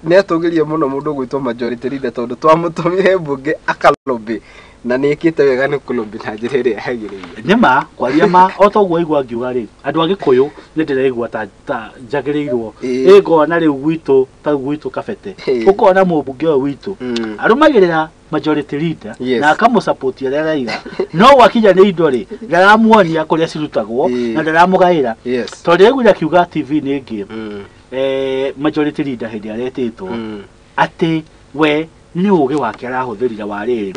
nĩ atũgĩrie mũno mũndũ ũgwĩtwo majority leader tondũ twamũtũmire mbunge akalobby na nĩ ĩkĩte wega nĩ kũlobby na njĩra ĩrĩa yagĩrĩire. Nĩma kwaria ma o toguo aigua ngiuga rĩ, andũ a Gĩkũyũ nĩ ndĩraigua ta njagĩrĩirwo ĩ ngona rĩu gwitũ ta gwitũ Kabete, ũkona mũmbunge ũyũ witũ arũmagĩrĩra majority leader na akamũsupport ũrĩa araiga, no gwakinya nĩ indo rĩ, ndaramuonia kũrĩa cirutagwo na ndaramũgaĩra. Tondũ ndĩraiguire akiuga TV nĩ ĩngĩ, majority leader hĩndĩ aretĩtwo atĩ we nĩ ũgĩ wake arahũthĩrire wa rĩrĩ,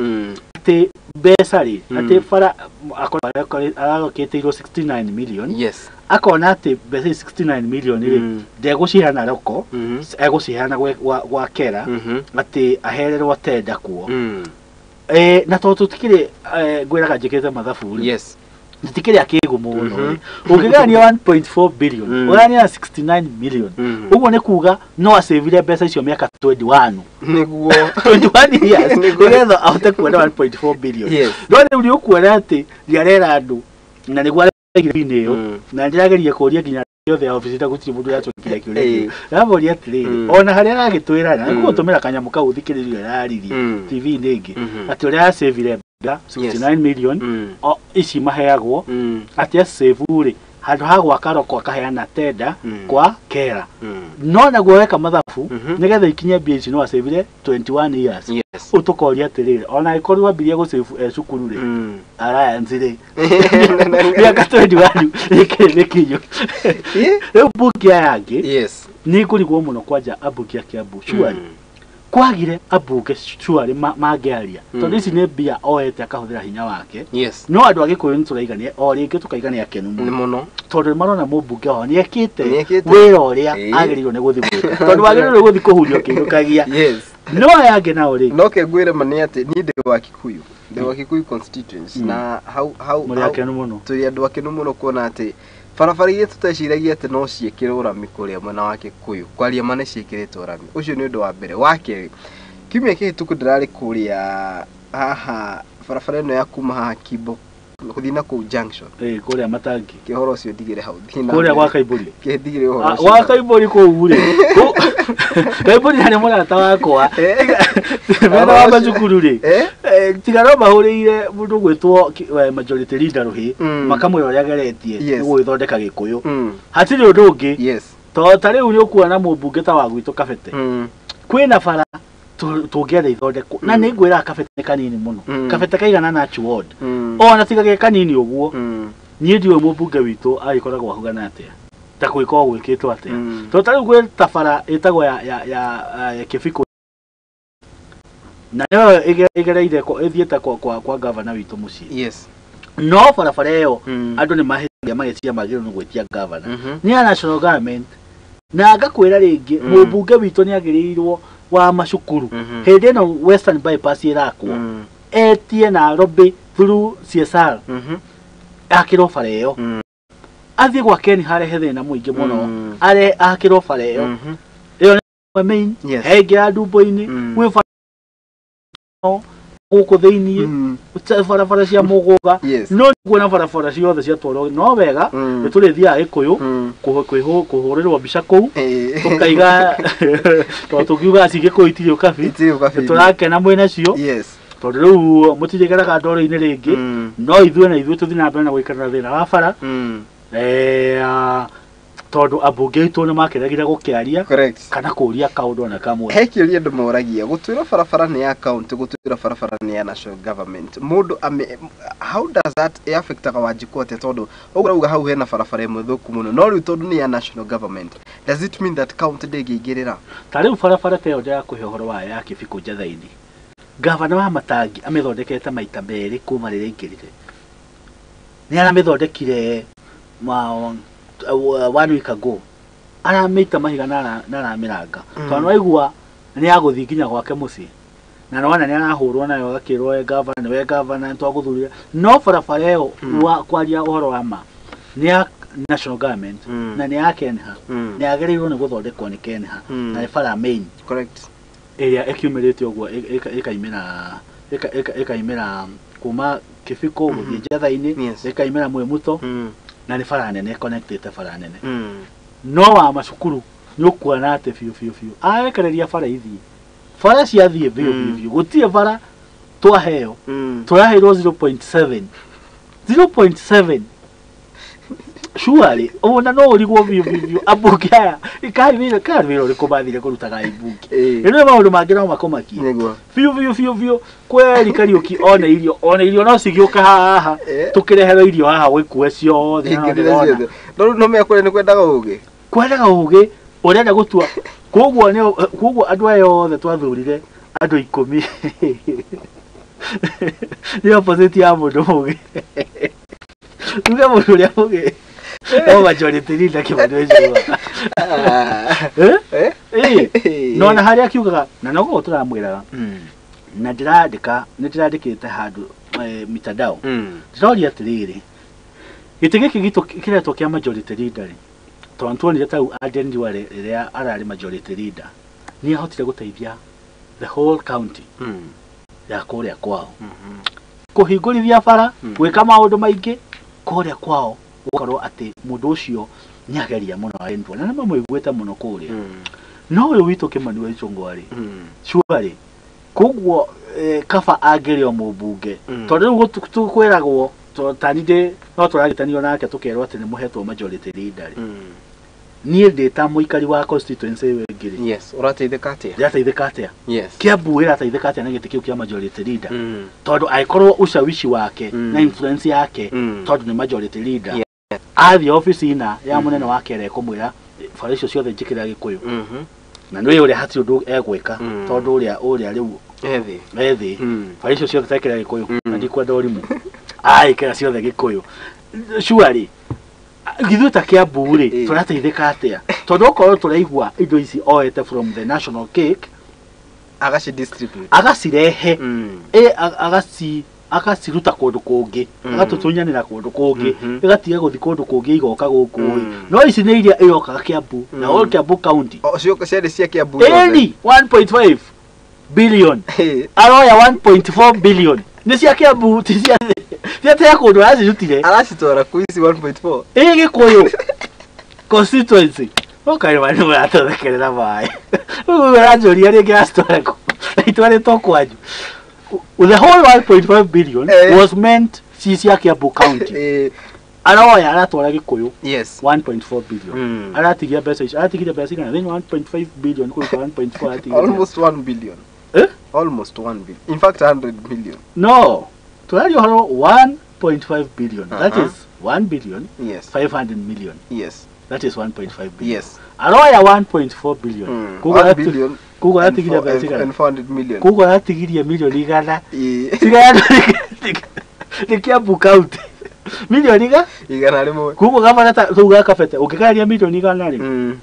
atĩ mbeca rĩ, atĩ bara aralokĩtĩirwo 69 million, akona atĩ mbeca ici 69 million rĩ, ndegũciheana roko, egũciheana gwa kera atĩ ahererwo tenda kuo. Na tondũ tũtikĩrĩ, ngwĩraga njĩkĩte mathabu rĩ, tũtikĩrĩ akĩgu mũno rĩ, ũngĩgania 1.4 billion ũgania na 69 million, ũguo nĩ kuga no acĩvire mbeca icio mĩaka 21. 21 years nĩgetha ahote kuona 1.4 billion. No rĩu nĩ ũkuona atĩ nĩarera andũ na nĩguo araigire ĩyo, na ndĩrageria kũria nginya yothe ya obici ta gũtirĩ mũndũ ũracokire kĩũria kĩu. Ndĩramoria atĩrĩrĩ, ona harĩa aragĩtwĩra na nĩgũtũmĩra kanyamũ kau ũthikĩrĩrie araririe TV-inĩ ĩngĩ atĩ ũrĩa acĩvire mbeca 69 million o ici maheagwo, atĩ acĩvu rĩ, handũ ha gwaka roko akaheana tenda kwa kera, no naguo weka mathabu nĩgetha ikinye mbia ici no acĩvire 21 years. Ũtũkoria atĩrĩrĩ, ona ĩkorwo ambirie gũcĩvu e cukuru rĩ, Alliance rĩ, mĩaka 21 ĩkĩrĩ mĩkinyu. Rĩu mbunge aya angĩ nĩ ngũrigwo mũno, kwanja ambunge a Kiambu surely kwagire ambunge surely mangĩaria, tondũ ici nĩ mbia oete akahũthĩra hinya wake. No andũ a Gĩkũyũ nĩ tũraigania o rĩngĩ tũkaigania akenu Nĩ mũno tondũ nĩ marona mũmbunge wao nĩ ekĩte Nĩekĩte. wĩra ũrĩa agĩrĩirwo nĩ gũthiĩ gwĩka, tondũ wagĩrĩirwo nĩ gũthiĩ kũhuria ũkĩinũkagia. No aya angĩ nao rĩ, No ke ngwĩre ma nĩ atĩ niĩ ndĩ wa Kikuyu, ndĩ wa Kikuyu constituency, na hau Mũrĩ akenu mũno. Tũrĩ andũ akenu mũno kuona atĩ barabara iria tũteciragia atĩ no ciĩkĩrwo rami kũrĩa mwena wa Kikuyu, kwaria ma nĩ ciĩkĩrĩtwo rami. Ũcio nĩ ũndũ wa mbere. Wa kerĩ, kiumia kĩhĩtũku ndĩrarĩ kũrĩa haha barabara ĩno ya kuma haha Kimbo gũthiĩ na kũu junction. Kũrĩa Matangi. Kĩhoro ũcio ndigĩre hau, thiĩ na Kũrĩa mbere. gwa Kaimbũri. Kĩndigĩre ũhoro ũcio Gwa hau. Kaimbũri kũu rĩ, Kaimbũri na nĩ mũrata wakwa mena wa macukuru rĩ, tiga no mahũrĩire mũndũ gwĩtwo majority leader rũhĩ, makamwĩra ũrĩa ageretie nĩguo gũgĩthondeka Gĩkũyũ, hatirĩ ũndũ ũngĩ. Tondũ ta rĩu nĩ ũkuona mũmbunge ta wa gwitũ Kabete, kwĩna bara tũngĩetha ithondekwo, na nĩ ngwĩraga Kabete nĩ kanini mũno, Kabete kaigana na Ward, ona tiga ge kanini ũguo. Niĩ ndiũĩ mũmbunge witũ agĩkoragwo ahugana atĩa, ta gwĩkorwo gwĩkĩtwo atĩa, tondũ ta rĩu gwĩ ta bara ĩtagwo ya Kĩbiko, na nĩyo ĩgereire ĩthiĩte kwa gavana witũ mũciĩ. No barabara ĩyo andũ nĩ mahĩtagia magĩciria magĩrĩirwo nĩ gwĩtia gavana, nĩ ya national government. Na ngakwĩra rĩngĩ, mũmbunge witũ nĩ agĩrĩirwo wa macukuru, hĩndĩ ĩno Western Bypass ĩrakwo, etie na lobby through CSR akĩrwo bara ĩyo, athiĩ gwa Ken harehe thĩna mũingĩ mũno, are akĩrwo bara ĩyo, ĩyo nĩ main he ĩngĩ ya Ndumbo-inĩ, gwĩ bara gũkũ thĩiniĩ, barabara cia mũgũnga. No kuona barabara ciothe ciatwarwo no wega, nĩ tũrĩthiaga Gĩkũyũ kũhũrĩrwo mbica kũu, tũkaiga tondũ tũkiuga ci Gĩkũyũ itirĩ ũkabi, ũkabi. Tũrakena mwĩnacio tondũ rĩu mũtirĩgeraga ndoro-inĩ rĩngĩ. No ithuĩ na ithuĩ tũthiĩ na mbere na gũikara na thĩna wa bara, tondũ ambunge aitũ nĩ makĩregire gũkĩaria kana kũria kaũndũ ona kamwe. He kĩũria andũ moragia, gũtwĩrwo barabara nĩ ya county, gũtwĩrwo barabara nĩ ya national government, mũndũ ame how does that affectaga Wanjikũ atĩa? Tondũ ũguo ũrauga hau hena barabara ĩmwe thũku mũno, no rĩu tondũ nĩ ya national government Does it mean that county ndĩngĩingĩrĩra? Ta rĩu barabara ta ĩyo ndĩrakũhe ũhoro wayo ya Kĩbikũ Njatha-inĩ, gavana wa Matangi amĩthondekete maita merĩ kuma rĩrĩa aingĩrire. Nĩ aramĩthondekire 1 week ago, aramĩita mahiga na aramĩranga. Tondũ waigua nĩ agũthiĩ nginya gwake mũciĩ, na nĩwona nĩ arahũrwo nayo agakĩrwo we gavana, we gavana nĩtwagũthurire. No barabara ĩyo kwaria ũhoro wa ma nĩ ya national government na nĩ ya Kenha, nĩ yagĩrĩirwo nĩ gũthondekwo nĩ Kenha na nĩ bara main. Correct. Ĩrĩa ĩkiumĩrĩte ũguo ĩkaimĩra kuma Kĩbikũ gũthiĩ Njatha-inĩ, ĩkaimĩra Mwĩmuto, na nĩ bara nene connectĩte bara nene. No wa macukuru nĩ ũkuona atĩ biũ biũ biũ arekereria bara ithiĩ, bara ciathiĩ biũ biũ biũ, gũtirĩ bara twaheo, tũraheirwo 0.7 0.7 surely ona no ũrigwo biũ biũ biũ ambunge aya ikarĩ wĩra ũrĩkũ mathire kũrutaga imbunge. Rĩu maũndũ mangĩ no makũmakie biũ biũ biũ biũ. Kweri Kariũki one irio no cigĩũke haha tũkĩreherwo irio haha wĩkue ciothe. No no mekũrĩa nĩ kwendaga ũgĩ, kwendaga ũgĩ ũrenda gũtua. Koguo andũ aya othe twathurire andũ 10 nĩ opposite ya mũndũ mũgĩ. Tuge mũndũ ũrĩa mũgĩ no majority leader Kĩmani Ichung'wa. No na harĩa akiugaga na noguo tũramwĩraga na ndĩrandĩka, nĩ ndĩrandĩkĩte handũ mitandao, ndĩroria atĩrĩrĩ, gĩtĩ gĩkĩ gitũ kĩretwo kĩa majority leader rĩ, tondũ tuonire tau Aden Duale rĩrĩa ararĩ majority leader nĩ ahotire gũteithia the whole county ya kũrĩa kwao, kũhingũrithia bara, gwĩka maũndũ maingĩ kũrĩa kwao, gũkorwo atĩ mũndũ ũcio nĩ ageria mũno Aden Duale na nĩ mamũiguĩte mũno kũrĩa. No ũyũ witũ Kĩmani Ichung'wa rĩ, surely koguo kaba angĩrĩ o mũmbunge, tondũ rĩu tũkwĩragwo tani ndĩ no tũragĩtanio nake tũkerwo atĩ nĩ mũhetwo majority leader rĩ, niĩ ndĩ ta mũikari wa constituency ĩyo ĩngĩ rĩ, yes, ũrateithĩka atĩa? Ndĩrateithĩka atĩa? Yes. Kiambu ĩrateithĩka atĩa na gĩtĩ kĩu kĩa majority leader? Tondũ angĩkorwo ushawishi wake na influence yake, tondũ nĩ majority leader, athiĩ obici na ya mũnene wake ĩrĩa ĩkũmwĩra bara icio ciothe njĩkĩra Gĩkũyũ, na nĩ ũrĩa hatirĩ ũndũ egwĩka tondũ ũrĩa rĩu ethĩ bara icio ciothe tekĩra Gĩkũyũ na ndikwenda ũrimũ, aĩkĩra ciothe Gĩkũyũ. Surely githuĩ ta Kiambu rĩ tũrateithĩka atĩa? Tondũ okorwo tũraigua indo ici oete from the national cake, agacidistribute, agacirehe, agaciruta kũndũ kũngĩ, agatũtunyanĩra kũndũ kũngĩ, ĩgatiga gũthiĩ kũndũ kũngĩ igoka gũkũ. No ici nĩ iria irokaga Kiambu na all Kiambu county. Cioka ciarĩ cia Kiambu. Ĩni 1.5 billion aroya 1.4 billion nĩ cia Kiambu, ti cia cia kũndũ aracirutire, aracitwara kũ ici 1.4 ĩ Gĩkũyũ constituency. Okarĩ marĩ maratũthekerera maĩ ũguo aranjũria rĩngĩ aracitwara kũ, itwarĩtwo kwanyu. The whole 1.5 billion was meant ci cia Kiambu county. Aroya aratwara Gĩkũyũ 1.4 billion, aratigia mbeca icio, aratigirie mbeca igana thĩinĩ 1.5 billion kũruta 1.4 aratigirie almost 1 billion. Almost 1 billion, in fact 100 million. No, tũraria ũhoro 1.5 billion. That is 1 billion. Yes. 500 million. Yes. That is 1.5 billion. Yes. Aroya 1.4 billion. 1 billion. Koguo aratigirie mbeca igana and 400 million. Koguo aratigirie milioni igana. Cigana nĩ Kiambu county. Milioni 100. Koguo gavana ta tuga Kabete ũngĩgayania milioni 100 rĩ,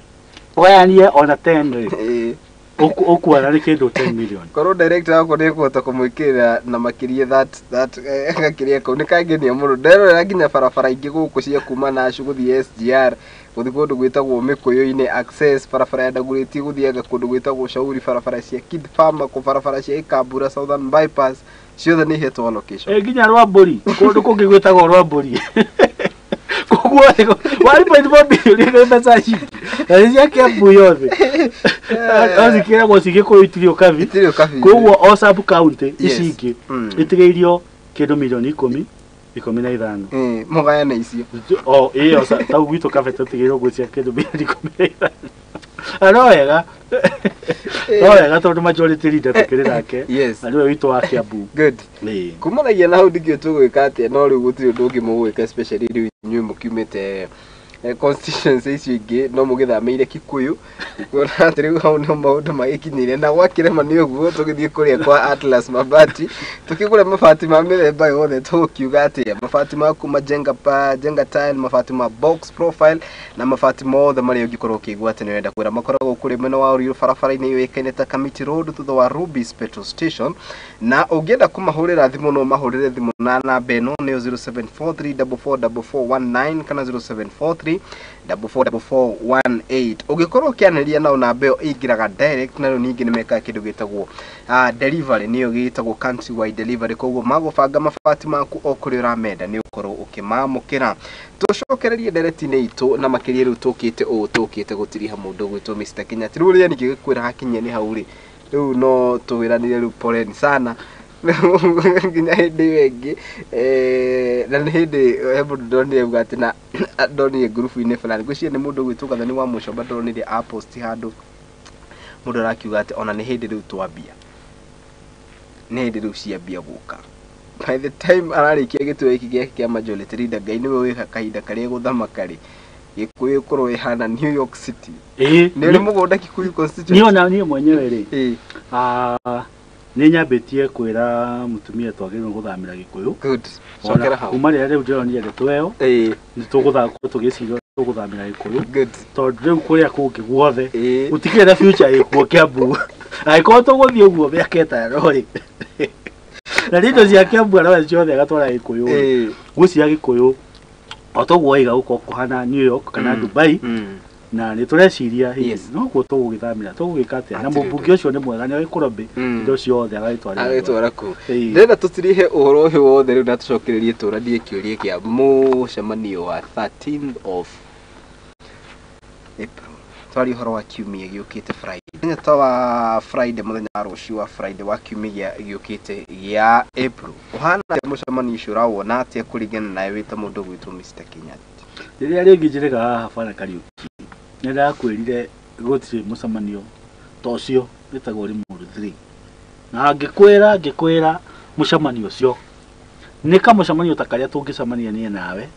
ũgayanie ona 10 rĩ, ũkuona nĩ kĩndũ 10 million. Korwo director wakwa nĩ ekũhota kũmwĩkĩrĩra na makĩria that gakĩria kau nĩ kangenia mũno. Nderorera nginya barabara ingĩ gũkũ cia kuma Nashu gũthiĩ SGR, gũthiĩ kũndũ gwĩtagwo Mĩkũyũ-inĩ access, barabara ya Dagoretti gũthiaga kũndũ gwĩtagwo Shauri, barabara cia Kid Farmer, kũ barabara cia Ikambura Southern Bypass, ciothe nĩ ihetwo allocation. Nginya Rwambũri, kũndũ kũngĩ gwĩtagwo Rwambũri. Koguo 1.4 billion nĩ mbeca nyingĩ na nĩ cia Kiambu yothe. No cikĩragwo ci Gĩkũyũ itirĩ ũkabi. Koguo o sub county ici ingĩ itigĩirio kĩndũ milioni 10, 15. Mũgayane icio. O ĩyo tau gwitũ Kabete tũtigĩirwo gwĩcia kĩndũ milioni 15. Na no wega, no wega tondũ majority leader tũkĩrĩ nake na nĩwe witũ wa Kiambu. Good. Kumanagia na hau ndikĩũĩ tũgwĩka atĩa, no rĩu gũtirĩ ũndũ ũngĩ mũgwĩka, especially rĩu inyuĩ mũkiumĩte Constituency icio ingĩ no mũgĩthamĩire Kikuyu kuona atĩ rĩu hau no maũndũ magĩkinyire na gwakĩrema nĩ ũguo tũgĩthiĩ kũrĩa kwa Atlas Mabati tũkĩgũra mabati ma mĩthemba yothe tũgũkiuga atĩa mabati ma kuma Jenga pa Jenga Tile, mabati ma box profile na mabati mothe marĩa ũngĩkorwo ũkĩigua atĩ nĩ ũrenda kwĩra makoragwo kũrĩ mwena wa Ruiru barabara-inĩ yũĩkaine ta Kamiti Road thutha wa Rubis Petrol Station na ũngĩenda kũmahũrĩra thimũ no mahũrĩre thimũ na namba ĩno nĩyo 0743444419 kana 0743444418 ũngĩkorwo ũkĩanĩria nao namba ĩyo ĩingĩraga direct na rĩu ningĩ nĩ mekaga kĩndũ gĩtagwo delivery nĩyo gĩtagwo country wide delivery koguo magũbanga mabati maku o kũrĩa ũramenda nĩ ũkorwo ũkĩmamũkĩra. Tũcokererie ndereti-inĩ itũ na makĩria rĩu tũkĩte ũũ tũkĩte gũtiriha mũndũ ũgwĩtwo Mr. Kenyatta rĩu ũrĩa ningĩ gĩkwĩra hakinyia nĩ hau rĩ rĩu no tũwĩranire rĩu poleni sana nginya hĩndĩ ĩyo ĩngĩ na nĩ hĩndĩ he mũndũ ndonire auga atĩ na ndonire ngurubu-inĩ fulani ngwĩciria nĩ mũndũ ũgwĩtwo Gathoni wa Mũcomba ndonire aposti handũ mũndũ arakiuga atĩ ona nĩ hĩndĩ rĩu twambia nĩ hĩndĩ rĩu ciambia gũka by the time ararĩkia gĩturwa gĩkĩ gĩake kĩa majority leader Ngai nĩwe wĩha kahinda karĩa gũthamaka rĩ Gĩkũyũ ĩkorwo ĩhana New York City. Nĩ ũrĩ mũgũnda Kikuyu constituency? Niĩ ona niĩ mwenyewe rĩ nĩ nyambĩtie kwĩra mũtumia twagĩrĩirwo gũthamĩra Gĩkũyũ. Good. Cokera hau. Kuma rĩrĩa rĩu ndĩronire ndeto ĩyo nĩ tũgũthakorwo tũgĩciria tũgũthamĩra Gĩkũyũ. Good. Tondũ rĩu kũrĩa kũngĩ guothe gũtikĩrĩ na future ĩkuo Kiambu. Angĩkorwo tũgũthiĩ ũguo mĩaka ĩtano rĩ na nĩ indo cia Kiambu aroya ciothe agatwara Gĩkũyũ rĩ ngwĩciria Gĩkũyũ o toguo waiga gũkorwo kũhana New York kana Dubai na nĩ tũreciria hihi no kuo tũgũgĩthamĩra tũgũgĩka atĩa na mũmbunge ũcio nĩ mwega nĩ agĩkũrobĩ indo ciothe agagĩtwara kũu. Ndĩrenda tũtirihe ũhoro ũyũ wothe rĩu na tũcokererie tũranie kĩũria kĩa mũcemanio wa 13th of April twarie ũhoro wa kiumia gĩũkĩte Friday mũthenya ta wa Friday mũthenya wa rũciũ wa Friday wa kiumia gĩũkĩte gĩa April ũhana atĩa mũcemanio ũcio ũrawona atĩa kũringana nawe wĩ ta mũndũ ũgwĩtwo Mr. Kenyatta? Rĩrĩa rĩngĩ njĩrĩga haha bana Kariũki nĩ ndakwĩrire gũtirĩ mũcemanio ta ũcio wĩtagwo Limuru 3 na ngĩkwĩra mũcemanio ũcio nĩ kamũcemanio ta karĩa tũngĩcemania niĩ nawe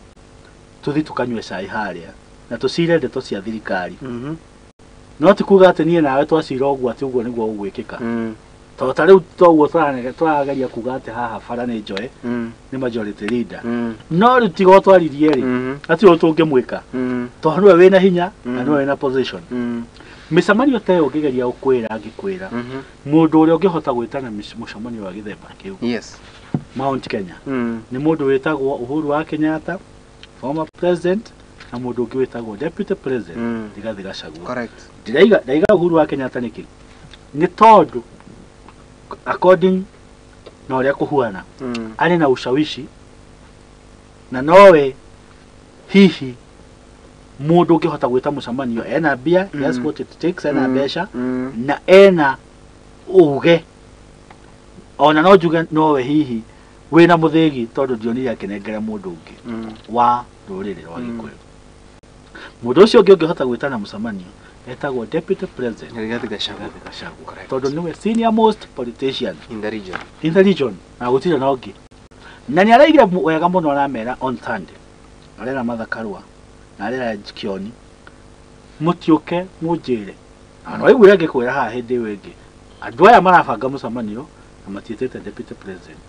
tũthiĩ tũkanyue cai harĩa na tũcire ndeto cia thirikari no ti kuga atĩ niĩ nawe twacira ũguo atĩ ũguo nĩguo ũgwĩkĩka tondũ ta rĩu toguo tũrageria kuga atĩ haha bara nĩ njoe nĩ majority leader no rĩu tiga twaririe rĩ hatirĩ ũndũ tũngĩmwĩka tondũ nĩwe wĩna hinya na nĩwe wĩna position. Mĩcemanio ta ĩyo ngĩgeria gũkwĩra ngĩkwĩra mũndũ ũrĩa ũngĩhota gwĩtana mũcemanio wa gĩthemba kĩu Mount Kenya nĩ mũndũ wĩtagwo Uhuru wa Kenyatta former president na mũndũ ũngĩ wĩtagwo deputy president Rigathi Gachagua. Correct. Ndĩraiga Uhuru wa Kenyatta nĩkĩ? Nĩ tondũ according na ũrĩa kũhuana arĩ na ushawishi na nowe hihi mũndũ ũngĩhota gwĩta mũcemanio ena mbia, that's what it takes, ena mbeca na ena uge ona no njuge nowe hihi wĩna mũthĩgi tondũ ndionire akĩnengera mũndũ ũngĩ wa rũrĩrĩ rwa Gĩkũyũ. Mũndũ ũcio ũngĩ ũngĩhota gwĩtana mũcemanio etagwo deputy president Rigathi Gachagua tondũ nĩwe senior most politician in the region, in the region na gũtirĩ na ũngĩ na nĩ araigire wega mũno aramera on Sunday arera Martha Karua na arera Kioni mũtiũke mũnjĩre na no waiguire ngĩkwĩra haha hĩndĩ ĩyo ĩngĩ andũ aya marabanga mũcemanio na matiĩtĩte deputy president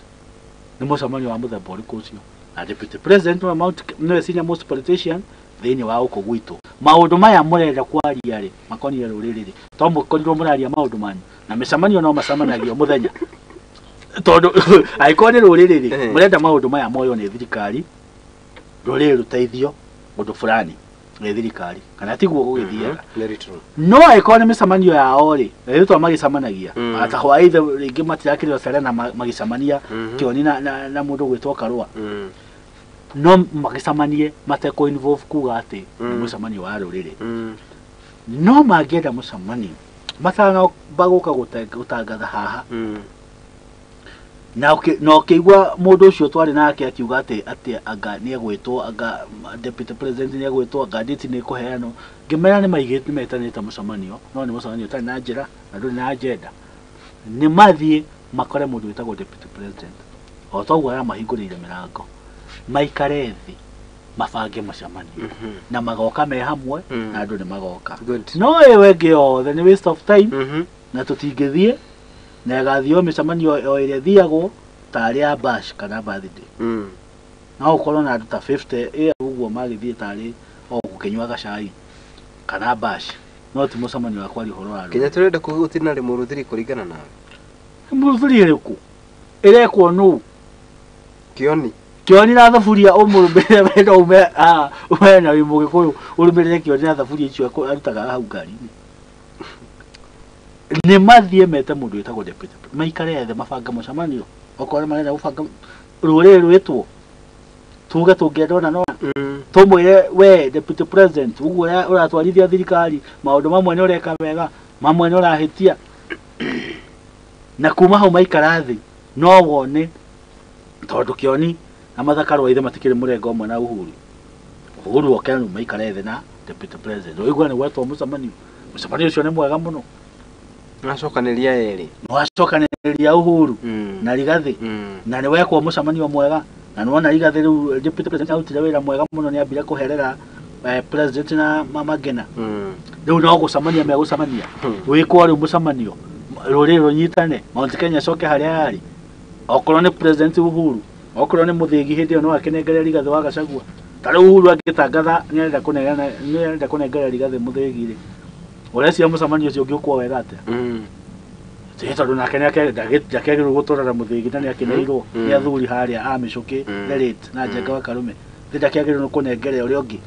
nĩ mũcemanio wa mũthemba ũrĩkũ ũcio na deputy president nĩwe senior most politician thĩinĩ wa gũkũ gwitũ maũndũ maya mũrenda kwaria rĩ makonie rũrĩrĩ rĩ to mũkorirwo mũraria maũndũ manyu na mĩcemanio no macemanagio mũthenya tondũ angĩkorwo nĩ rũrĩrĩ rĩ mũrenda maũndũ maya moywo nĩ thirikari rũrĩrĩ rũteithio ũndũ fulani nĩ thirikari kana tiguo gũgĩthiaga no angĩkorwo nĩ mĩcemanio yao rĩ rĩu twa magĩcemanagia ata hwaithe rĩngĩ matirakĩrĩo Serena magĩcemania Kĩoni na mũndũ ũgwĩtwo Karũa no magĩcemanie matekũ involve kuga atĩ nĩ mũcemanio wa rũrĩrĩ no mangĩenda mũcemanio matanamba gũka gũtangatha haha na ũkĩigua mũndũ ũcio twarĩ nake akiuga atĩ anga nĩ egwĩtwo anga deputy president nĩ egwĩtwo anga date nĩ ĩkũheanwo ngĩmera nĩ maigĩte nĩ metanĩte mũcemanio no nĩ mũcemanio ũtarĩ na njĩra na ndũrĩ na agenda nĩ mathiĩ makore mũndũ wĩtagwo deputy president o toguo aramahingũrĩire mĩrango maikare thĩ Mabange mũcemanio na magoka me hamwe na andũ nĩ magoka. No ĩyo ĩngĩ yothe nĩ waste of time na tũtingĩthiĩ na ĩgathiĩ o mĩcemanio o ĩrĩa ĩthiagwo tarĩ ya bash kana birthday. No ũkorwo na andũ ta 50 ĩ ũguo magĩthiĩ tarĩ o gũkĩnyua gacai kana bash, no ti mũcemanio wa kwaria ũhoro wa Kenya tũrenda kuga gũtirĩ na rĩmũrũthiri kũringana nawe. Mũrũthiri ĩrĩkũ ĩrekwo nũ? Kĩoni. Kĩoni na thaburia ũmũrũmĩrĩre wenda ume ume na wĩ mũgĩkũyũ ũrũmĩrĩre kĩoni na thaburia icio arutaga hau ngari-inĩ. Nĩ mathiĩ mete mũndũ wĩtagwo deputy maikare thĩ mabange mũcemanio okorwo marenda gũbanga rũrĩrĩ rwĩtwo tuge tũngĩenda ona no tũmwĩre we deputy president ũguo ũratwarithia thirikari maũndũ mamwe nĩ ũreka wega mamwe nĩ ũrahĩtia na kuma hau maikara thĩ no wone tondũ Kĩoni na Martha Karua ithe matikĩrĩ mũrengo ũmwe na Uhuru. Uhuru oke rĩu maikare thĩ na deputy president ũigua nĩ gwetwo mũcemanio mũcemanio ũcio nĩ mwega mũno. Nĩwacokanĩria erĩ. Nĩwacokanĩria Uhuru na Rigathĩ na nĩ wekwo mũcemanio mwega na nĩwona Rigathĩ rĩu deputy president arutire wĩra mwega mũno nĩambire kũherera president na Mama Ngina. Rĩu no gũcemania megũcemania wĩkwo rĩu mũcemanio rũrĩrĩ rũnyitane Mount Kenya coke harĩa yarĩ okorwo nĩ president Uhuru okorwo nĩ Mũthĩgi hĩndĩ ĩyo no akĩnengere Rigathĩ wa Gachagua. Ta rĩu Uhuru angĩtangatha nĩarenda kũnengera nĩarenda kũnengera Rigathĩ Mũthĩgi rĩ ũreciria mũcemanio ũcio ũngĩũkwo wega atĩa? Ĩ tondũ nake ndakĩagĩrĩirwo gũtũra na Mũthĩgi na nĩakĩneirwo nĩ athuri harĩa a Mĩcũkĩ the late na Njenga wa Karume thĩ ndakĩagĩrĩirwo nĩ kũnengere ũrĩa ũngĩ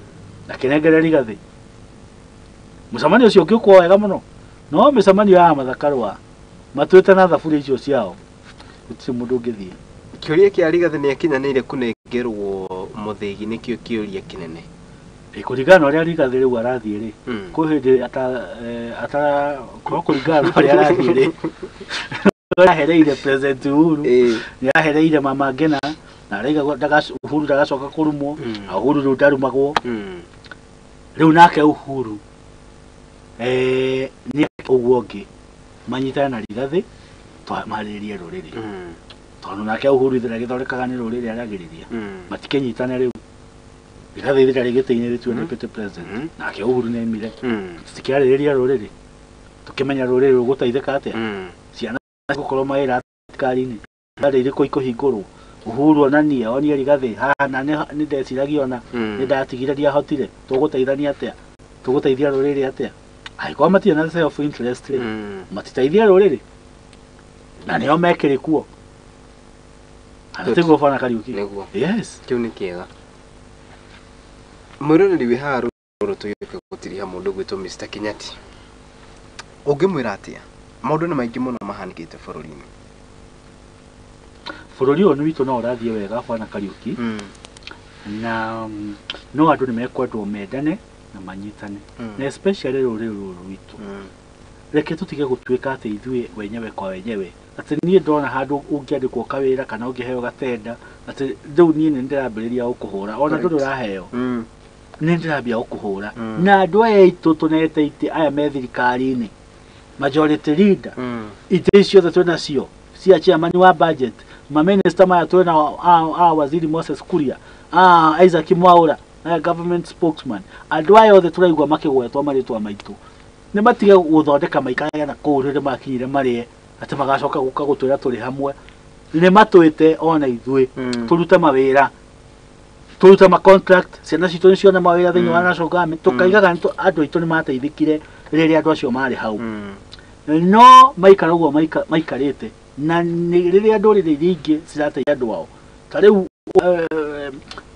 akĩnengere Rigathĩ. Mũcemanio ũcio ũngĩũkwo wega mũno no mĩcemanio ya Martha Karua matuĩte na thaburia icio ciao gũtirĩ mũndũ ũngĩthiĩ. Kĩũria kĩa Rigathĩ nĩakinyanĩire kũnengerwo Mũthĩgi nĩkĩo kĩũria kĩnene. Kũringana na ũrĩa Rigathĩ rĩu arathiĩ rĩ kwĩ hĩndĩ kũringana na ũrĩa arathiĩ rĩ nĩahereire president Uhuru nĩahereire Mama Ngina na araiga Uhuru ndagacoka kũrumwo na Uhuru rĩu ndarumagwo. Rĩu nake Uhuru nĩ ũguo ũngĩ manyitane na Rigathĩ marĩrĩrie rũrĩrĩ tondũ nake Uhuru ithe agĩthondekaga nĩ rũrĩrĩ aragĩrĩria matikĩnyitane rĩu Rigathĩ ithe ndarĩ gĩtĩ-inĩ rĩtuo deputy president nake Uhuru nĩaimire tũtikĩarĩrĩria rũrĩrĩ tũkĩmenya rũrĩrĩ rũgũteithĩka atĩa ciana gũkorwo mawĩra thirikari-inĩ ndarĩ irĩkũ ikũhingũrwo Uhuru onanie onie Rigathĩ haha na nĩ ndeciragia ona nĩ ndatigire ndiahotire tũgũteithania atĩa tũgũteithia rũrĩrĩ atĩa angĩkorwo matirĩ na self interest rĩ matiteithie rũrĩrĩ na nĩo mekĩrĩ kuo tiguo bwana Kariuki? Nĩguo. Yes. Kĩu nĩ kĩega. Mwĩroreri wĩ haha rũrũ tũgĩũka gũtiriha mũndũ gwĩtwo Mr. Kinyati. Ũngĩmwĩra atĩa? Maũndũ nĩ maingĩ mũno mahanĩkĩte bũrũri-inĩ. Bũrũri ũyũ witũ no ũrathiĩ wega bwana Kariuki na no andũ nĩ mekwendwo mendane na manyitane na especially rũrĩrĩ rũrũ rwitũ. Reke tũtige gũtuĩka atĩ ithuĩ wenyewe kwa wenyewe atĩ niĩ ndona handũ ũngĩandĩkwo kawĩra kana ũngĩheo gatenda atĩ rĩu niĩ nĩ ndĩrambĩrĩria gũkũhũra ona ndũrĩ ũraheo nĩ ndĩrambia gũkũhũra na andũ aya aitũ tũnete itĩ aya me thirikari-inĩ majority leader itĩ ici ciothe twĩ nacio cia chairman wa budget maminista maya twĩna a waziri Moses Kuria a Isaac Mwaura na government spokesman andũ aya othe tũraigua makĩgwetwo marĩtwa maitũ nĩ matige gũthondeka maikarage na kũu rĩrĩa makinyire marĩe atĩ magacoka gũka gũtwĩra tũrĩ hamwe nĩ matwĩte ona ithuĩ tũrute mawĩra tũrute ma contract ciana citũ nĩ cione mawĩra thĩinĩ wa national government tũkaigaga andũ aitũ nĩ mateithĩkire rĩrĩa andũ acio marĩ hau no maikara ũguo maikarĩte na rĩrĩa ndũrĩrĩ iria ingĩ cirateithia andũ ao ta rĩu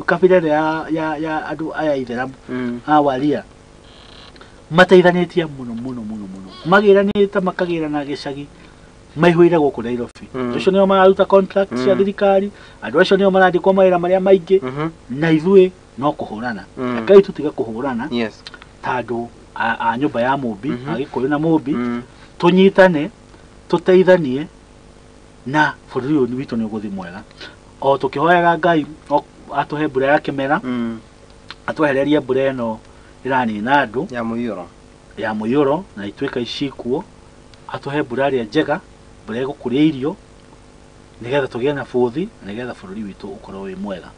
kabira ĩrĩa ya andũ aya itheramu a Waria mateithanĩtie mũno mũno mũno mũno magĩranĩte makagĩra na gĩcagi maihũire gũkũ Nairobi acio nĩo mararuta contract cia thirikari andũ acio nĩo marandĩkwo mawĩra marĩa maingĩ na ithuĩ no kũhũrana rekei tũtige kũhũrana ta andũ a nyũmba ya Mũmbi a Gĩkũyũ na Mũmbi tũnyitane tũteithanie na bũrũri ũyũ witũ nĩ ũgũthiĩ mwega o tũkĩhoyaga Ngai atũhe mbura ya kĩmera atwehererie mbura ĩno ĩranina andũ ya mũiyũro na ituĩka icikuo atũhe mbura ĩrĩa njega mbura ĩgũkũria irio nĩgetha tũgĩe na bũthi na nĩgetha bũrũri witũ ũkorwo wĩ mwega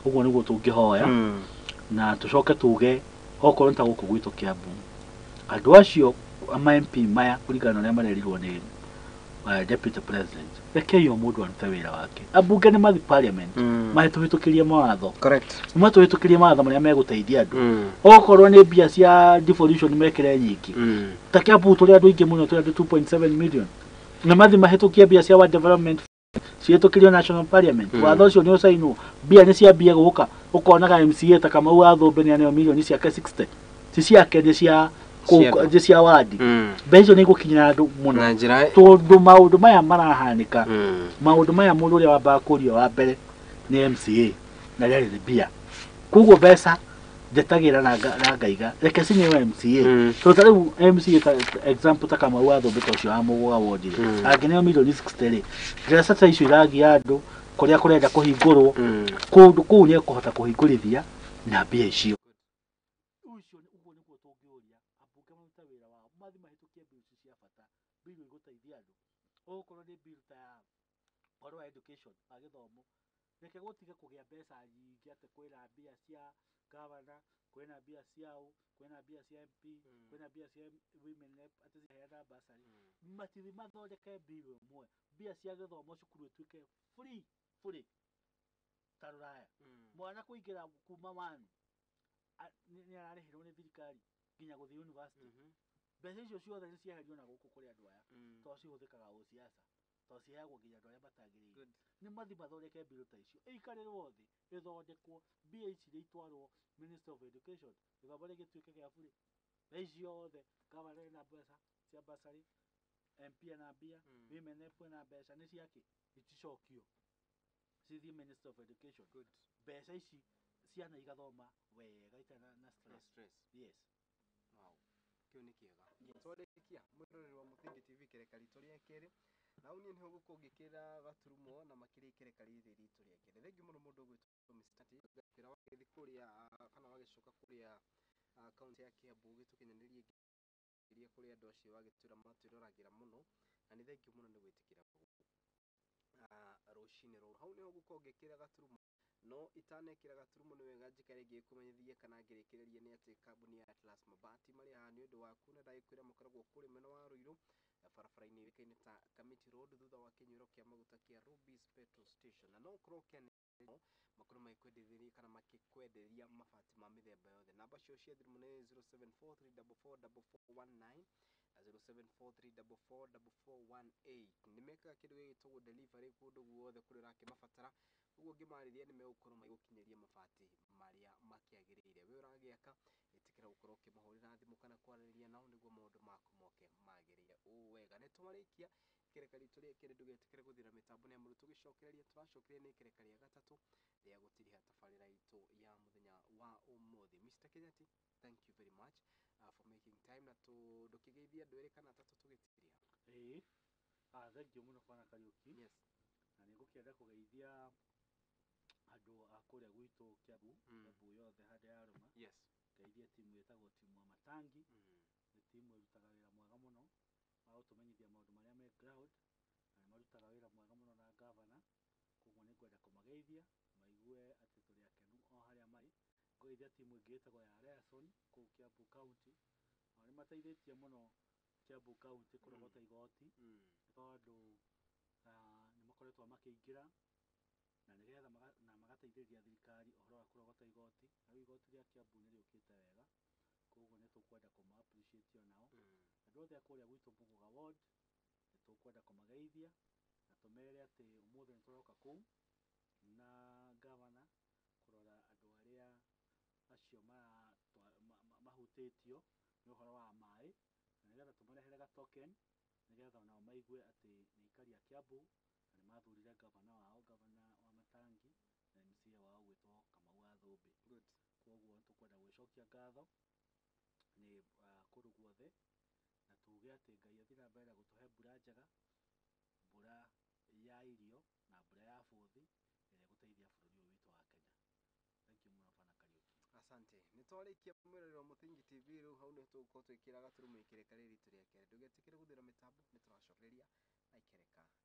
ũguo nĩguo tũngĩhoya Na tũcoke tuge okorwo nĩ ta gũkũ gwitũ Kiambu, andũ acio ama MP maya kũringana na ũrĩa marerirwo nĩ deputy president, rekei o mũndũ arute wĩra wake. Ambunge nĩ mathi parliament mahĩtũhĩtũkĩrie mawatho. Matũhĩtũkĩrie mawatho marĩa megũteithia andũ. Okorwo nĩ mbia cia devolution mekĩre nyingĩ. Ta Kiambu tũrĩ andũ aingĩ mũno, tũrĩ andũ 2.7 million. Na mathi mahĩtũkie mbia cia World Development ciĩtũkĩrio National Parliament. Watho ũcio nĩ ũcainwo, mbia nĩ ciambia gũka. Ũkonaga MCA ta Kamau wa Thũmbĩ nĩ aneo milioni ciake 60. Ti ciake, nĩ cia nĩ cia wadi. Mbeca icio nĩ igũkinyĩra andũ mũno tondũ maũndũ maya marahanĩka, maũndũ maya mũndũ ũrĩa wambaga kũrio wa mbere nĩ MCA na rĩarĩ nĩ mbia. Koguo mbeca njetagĩra na ngaiga reke cineo MCA. Tondũ ta rĩu MCA ta example ta Kamau wa Thũmbĩ ta ũcio wa Mũgũga ward rĩ, angĩneo milioni 60 rĩ, ndaraca ta icio iragia andũ kũrĩa kũrenda kũhingũrwo, kũndũ kũu nĩ ekũhota kũhingũrithia na mbia icio. Ũcio ũguo nĩguo tũngĩũria ambunge marute wĩra wao, mathi mahĩtũkie bill ici cia bata, bill igũteithia andũ. Okorwo nĩ bill ta ya ũhoro wa education, wa gĩthomo, reke gũtige kũgĩa mbeca nyingĩ atĩ kwĩna mbia cia governor, kwĩna mbia cia ũ, kwĩna mbia cia MP, kwĩna mbia cia women rep atĩ ciheana bursary. Matithi mathondeke bill ĩmwe, mbia cia gĩthomo cukuru ĩtuĩke free free ta rũraya. Mwana kũingĩra kuma one nĩ ararĩhĩrwo nĩ thirikari nginya gũthiĩ university. Mbeca icio ciothe nĩ cieherio na gũkũ kũrĩ andũ aya, tondũ cihũthĩkaga o siasa, tondũ ciheagwo nginya andũ arĩa matagĩrĩire. Nĩ mathi mathondeke bill ta icio, ĩikarĩrwo thĩ, ĩthondekwo, mbia ici itwarwo Ministry of Education, gĩthomo gĩtuĩke gĩa bure. Mbeca ici ciothe, governor ena mbeca cia bursary, MP ena mbia, women rep ena mbeca, nĩ ciake, iticokio, cithiĩ Ministry of Education. Mbeca ici ciana igathoma wega itarĩ na stress. Yes. Wow. Kĩu nĩ kĩega. Twarĩkia mwĩroreri wa Mũthingi TV kĩreka ritũ rĩa kerĩ, na hau niĩ nĩho ngũkorwo ngĩkĩra gaturumo na makĩria ikereka rĩrĩ ritũ rĩa kerĩ. Thengiũ mũno mũndũ ũgwĩtwo Mr. T, ngakwĩra wagĩthiĩ kũrĩa kana wagĩcoka kũrĩa kaunti ya Kiambu ũgĩtũkinyanĩrie ngĩria kũrĩ andũ acio wagĩtwĩra matwĩroragĩra mũno, na nĩ thengiũ mũno nĩ gwĩtĩkĩra rũcinĩ rũrũ. Hau nĩho ngũkorwo ngĩkĩra gaturumo, no itanekĩra gaturumo nĩ wega njikare ngĩkũmenyithia kana ngĩrĩkĩrĩria nĩ atĩ kambuni ya Atlas Mabati marĩ haha nĩ ũndũ waku, na ndagĩkwĩra makoragwo kũrĩ mwena wa Ruiru barabara-inĩ yũĩkaine ta Kamiti Road thutha wa kĩnyuĩro kĩa maguta kĩa Rubis Petrol Station, na no ũkorwo ũkĩanĩrĩra makorwo magĩkwenderia kana makĩkwenderia mabati ma mĩthemba yothe. Namba cio cia thimũ nĩ 0743444419 na 0743444418. Nĩ mekaga kĩndũ gĩgĩtagwo delivery kũndũ guothe kũrĩa ũrakĩmabatara, ũguo ũngĩmarĩria nĩ megũkorwo magĩgũkinyĩria mabati marĩa makĩagĩrĩire. We ũragĩaka, ĩtĩkĩra gũkorwo ũkĩmahũrĩra thimũ kana kwaranĩria nao nĩguo maũndũ maku moke magĩrĩire ũũ wega. Nĩ twarĩkia ikereka ritũ rĩa kerĩ, ndũgetĩkĩre gũthira mĩtambo nĩ amu tũgĩcokereria tũracokereria nĩ ikereka rĩa gatatũ rĩa gũtiriha tabarĩra itũ ya mũthenya wa ũmũthĩ. Mr. Kenyati, thank you very much for making time, na ndũkĩgeithie andũ erĩ kana atatũ tũgĩtiriha. Ĩĩ, thengiũ mũno Bwana Kariũki. Yes. Na nĩ ngũkĩenda kũgeithia andũ a kũrĩa gwitũ Kiambu, Kiambu yothe handũ ya Rũma. Yes. Ngeithie timu ĩtagwo timu ya Matangi. Nĩ timu ĩrutaga wĩra mwega mũno wa gũtũmenyithia maũndũ marĩa me ground, na nĩ marutaga wĩra mwega mũno na gavana. Koguo nĩ ngwenda kũmageithia maigue atĩ tũrĩ akenu o harĩa marĩ. Ngũgeithia timu ĩngĩ ĩtagwo ya Ryerson kũu Kiambu County, nao nĩ mateithĩtie mũno Kiambu County kũrogota igoti, nĩ tondũ nĩ makoretwo makĩingĩra na nĩgetha na magateithĩrĩria thirikari ũhoro wa kũrogota igoti. Na rĩu igoti rĩa Kiambu nĩ rĩũkĩte wega, koguo nĩ tũkwenda kũma appreciate onao. Andũ othe a kũrĩa gwitũ Mũgũga ward nĩ tũkwenda kũmageithia na tũmere atĩ ũmũthĩ nĩ tũroka kũu na gavana kũrora andũ arĩa acio mahutĩtio nĩ ũhoro wa maĩ, na nĩgetha tũmarehere ga token nĩgetha onao maigue atĩ nĩ aikari a Kiambu na nĩ mathurire gavana wao, gavana wa Matangi na MCA wao gwĩtwo Kamau wa Thũmbĩ. Koguo nĩ tũkwenda gwĩcokia ngatho nĩ kũndũ guothe, na tuge atĩ Ngai athiĩ na mbere na gũtũhe mbura njega, mbura ya irio na mbura ya bũthi ĩrĩa ĩgũteithia bũrũri ũyũ witũ wa Kenya. Thank you mũno Bwana Kariũki. Asante. Nĩ twarĩkia mwĩroreri wa Mũthingi TV, rĩu hau nĩho tũgũkorwo twĩkĩra gaturumo ikereka rĩrĩ ritũ rĩa kerĩ. Ndũgetĩkĩre gũthira mĩtambo, nĩ tũracokereria na ikereka rĩa gatatũ.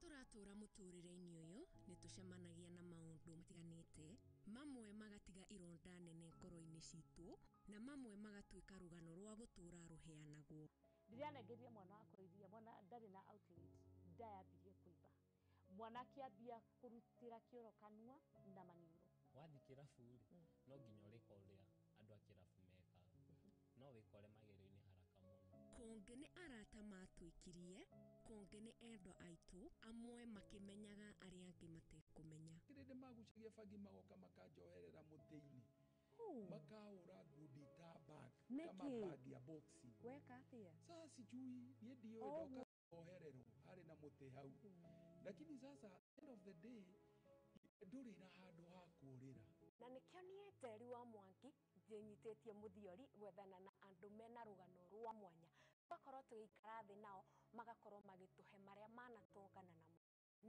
Rĩrĩa tũratũra mũtũrĩre-inĩ ũyũ nĩ tũcemanagia na maũndũ matiganĩte, mamwe magatiga ironda nene ngoro-inĩ citũ na mamwe magatuĩka rũgano rwa gũtũra rũheanagwo. Ndĩranengeria mwana wakwa iria, mwana ndarĩ na outlet, nda yambirie kũimba, mwana akĩambia kũrutĩra kĩoro kanua na maniũrũ. Wathiĩ kĩrabu rĩ, no nginya ũrĩka ũrĩa andũ a kĩrabu mekaga, no wĩkore magerio-inĩ haraka mũno. Kũngĩ nĩ arata matwĩkirie, kũngĩ nĩ endwa aitũ, amwe makĩmenyaga arĩa angĩ matekũmenya. Kĩrĩndĩ magucagia bangi magoka makanjoherera mũtĩ-inĩ, makahũra ngundi ta bag kama Nĩkĩ? bag ya boxing. Weka atia? Sasa sijui niĩ ndiũĩ, ndoka ohererwo harĩ na mũtĩ hau, lakini sasa end of the day ndũrĩ na handũ ha kũũrĩra. Na nĩkĩo niĩ Njeri wa Mwangi njĩnyitĩtie mũthiori gwethana na andũ mena rũgano rwa mwanya, tũgakorwo tũgĩikara thĩ nao magakorwo magĩtũhe marĩa manatũngana namo.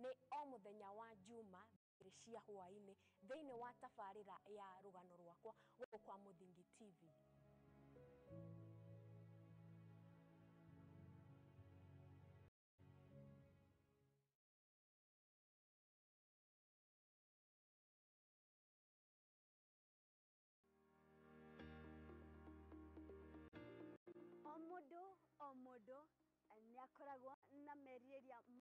Nĩ o mũthenya wa Juma 2 cia hwaĩ-inĩ thĩinĩ wa tabarĩra ya rũgano rwakwa gũkũ kwa Mũthingi TV. O mũndũ o mũndũ nĩ akoragwo na merirĩria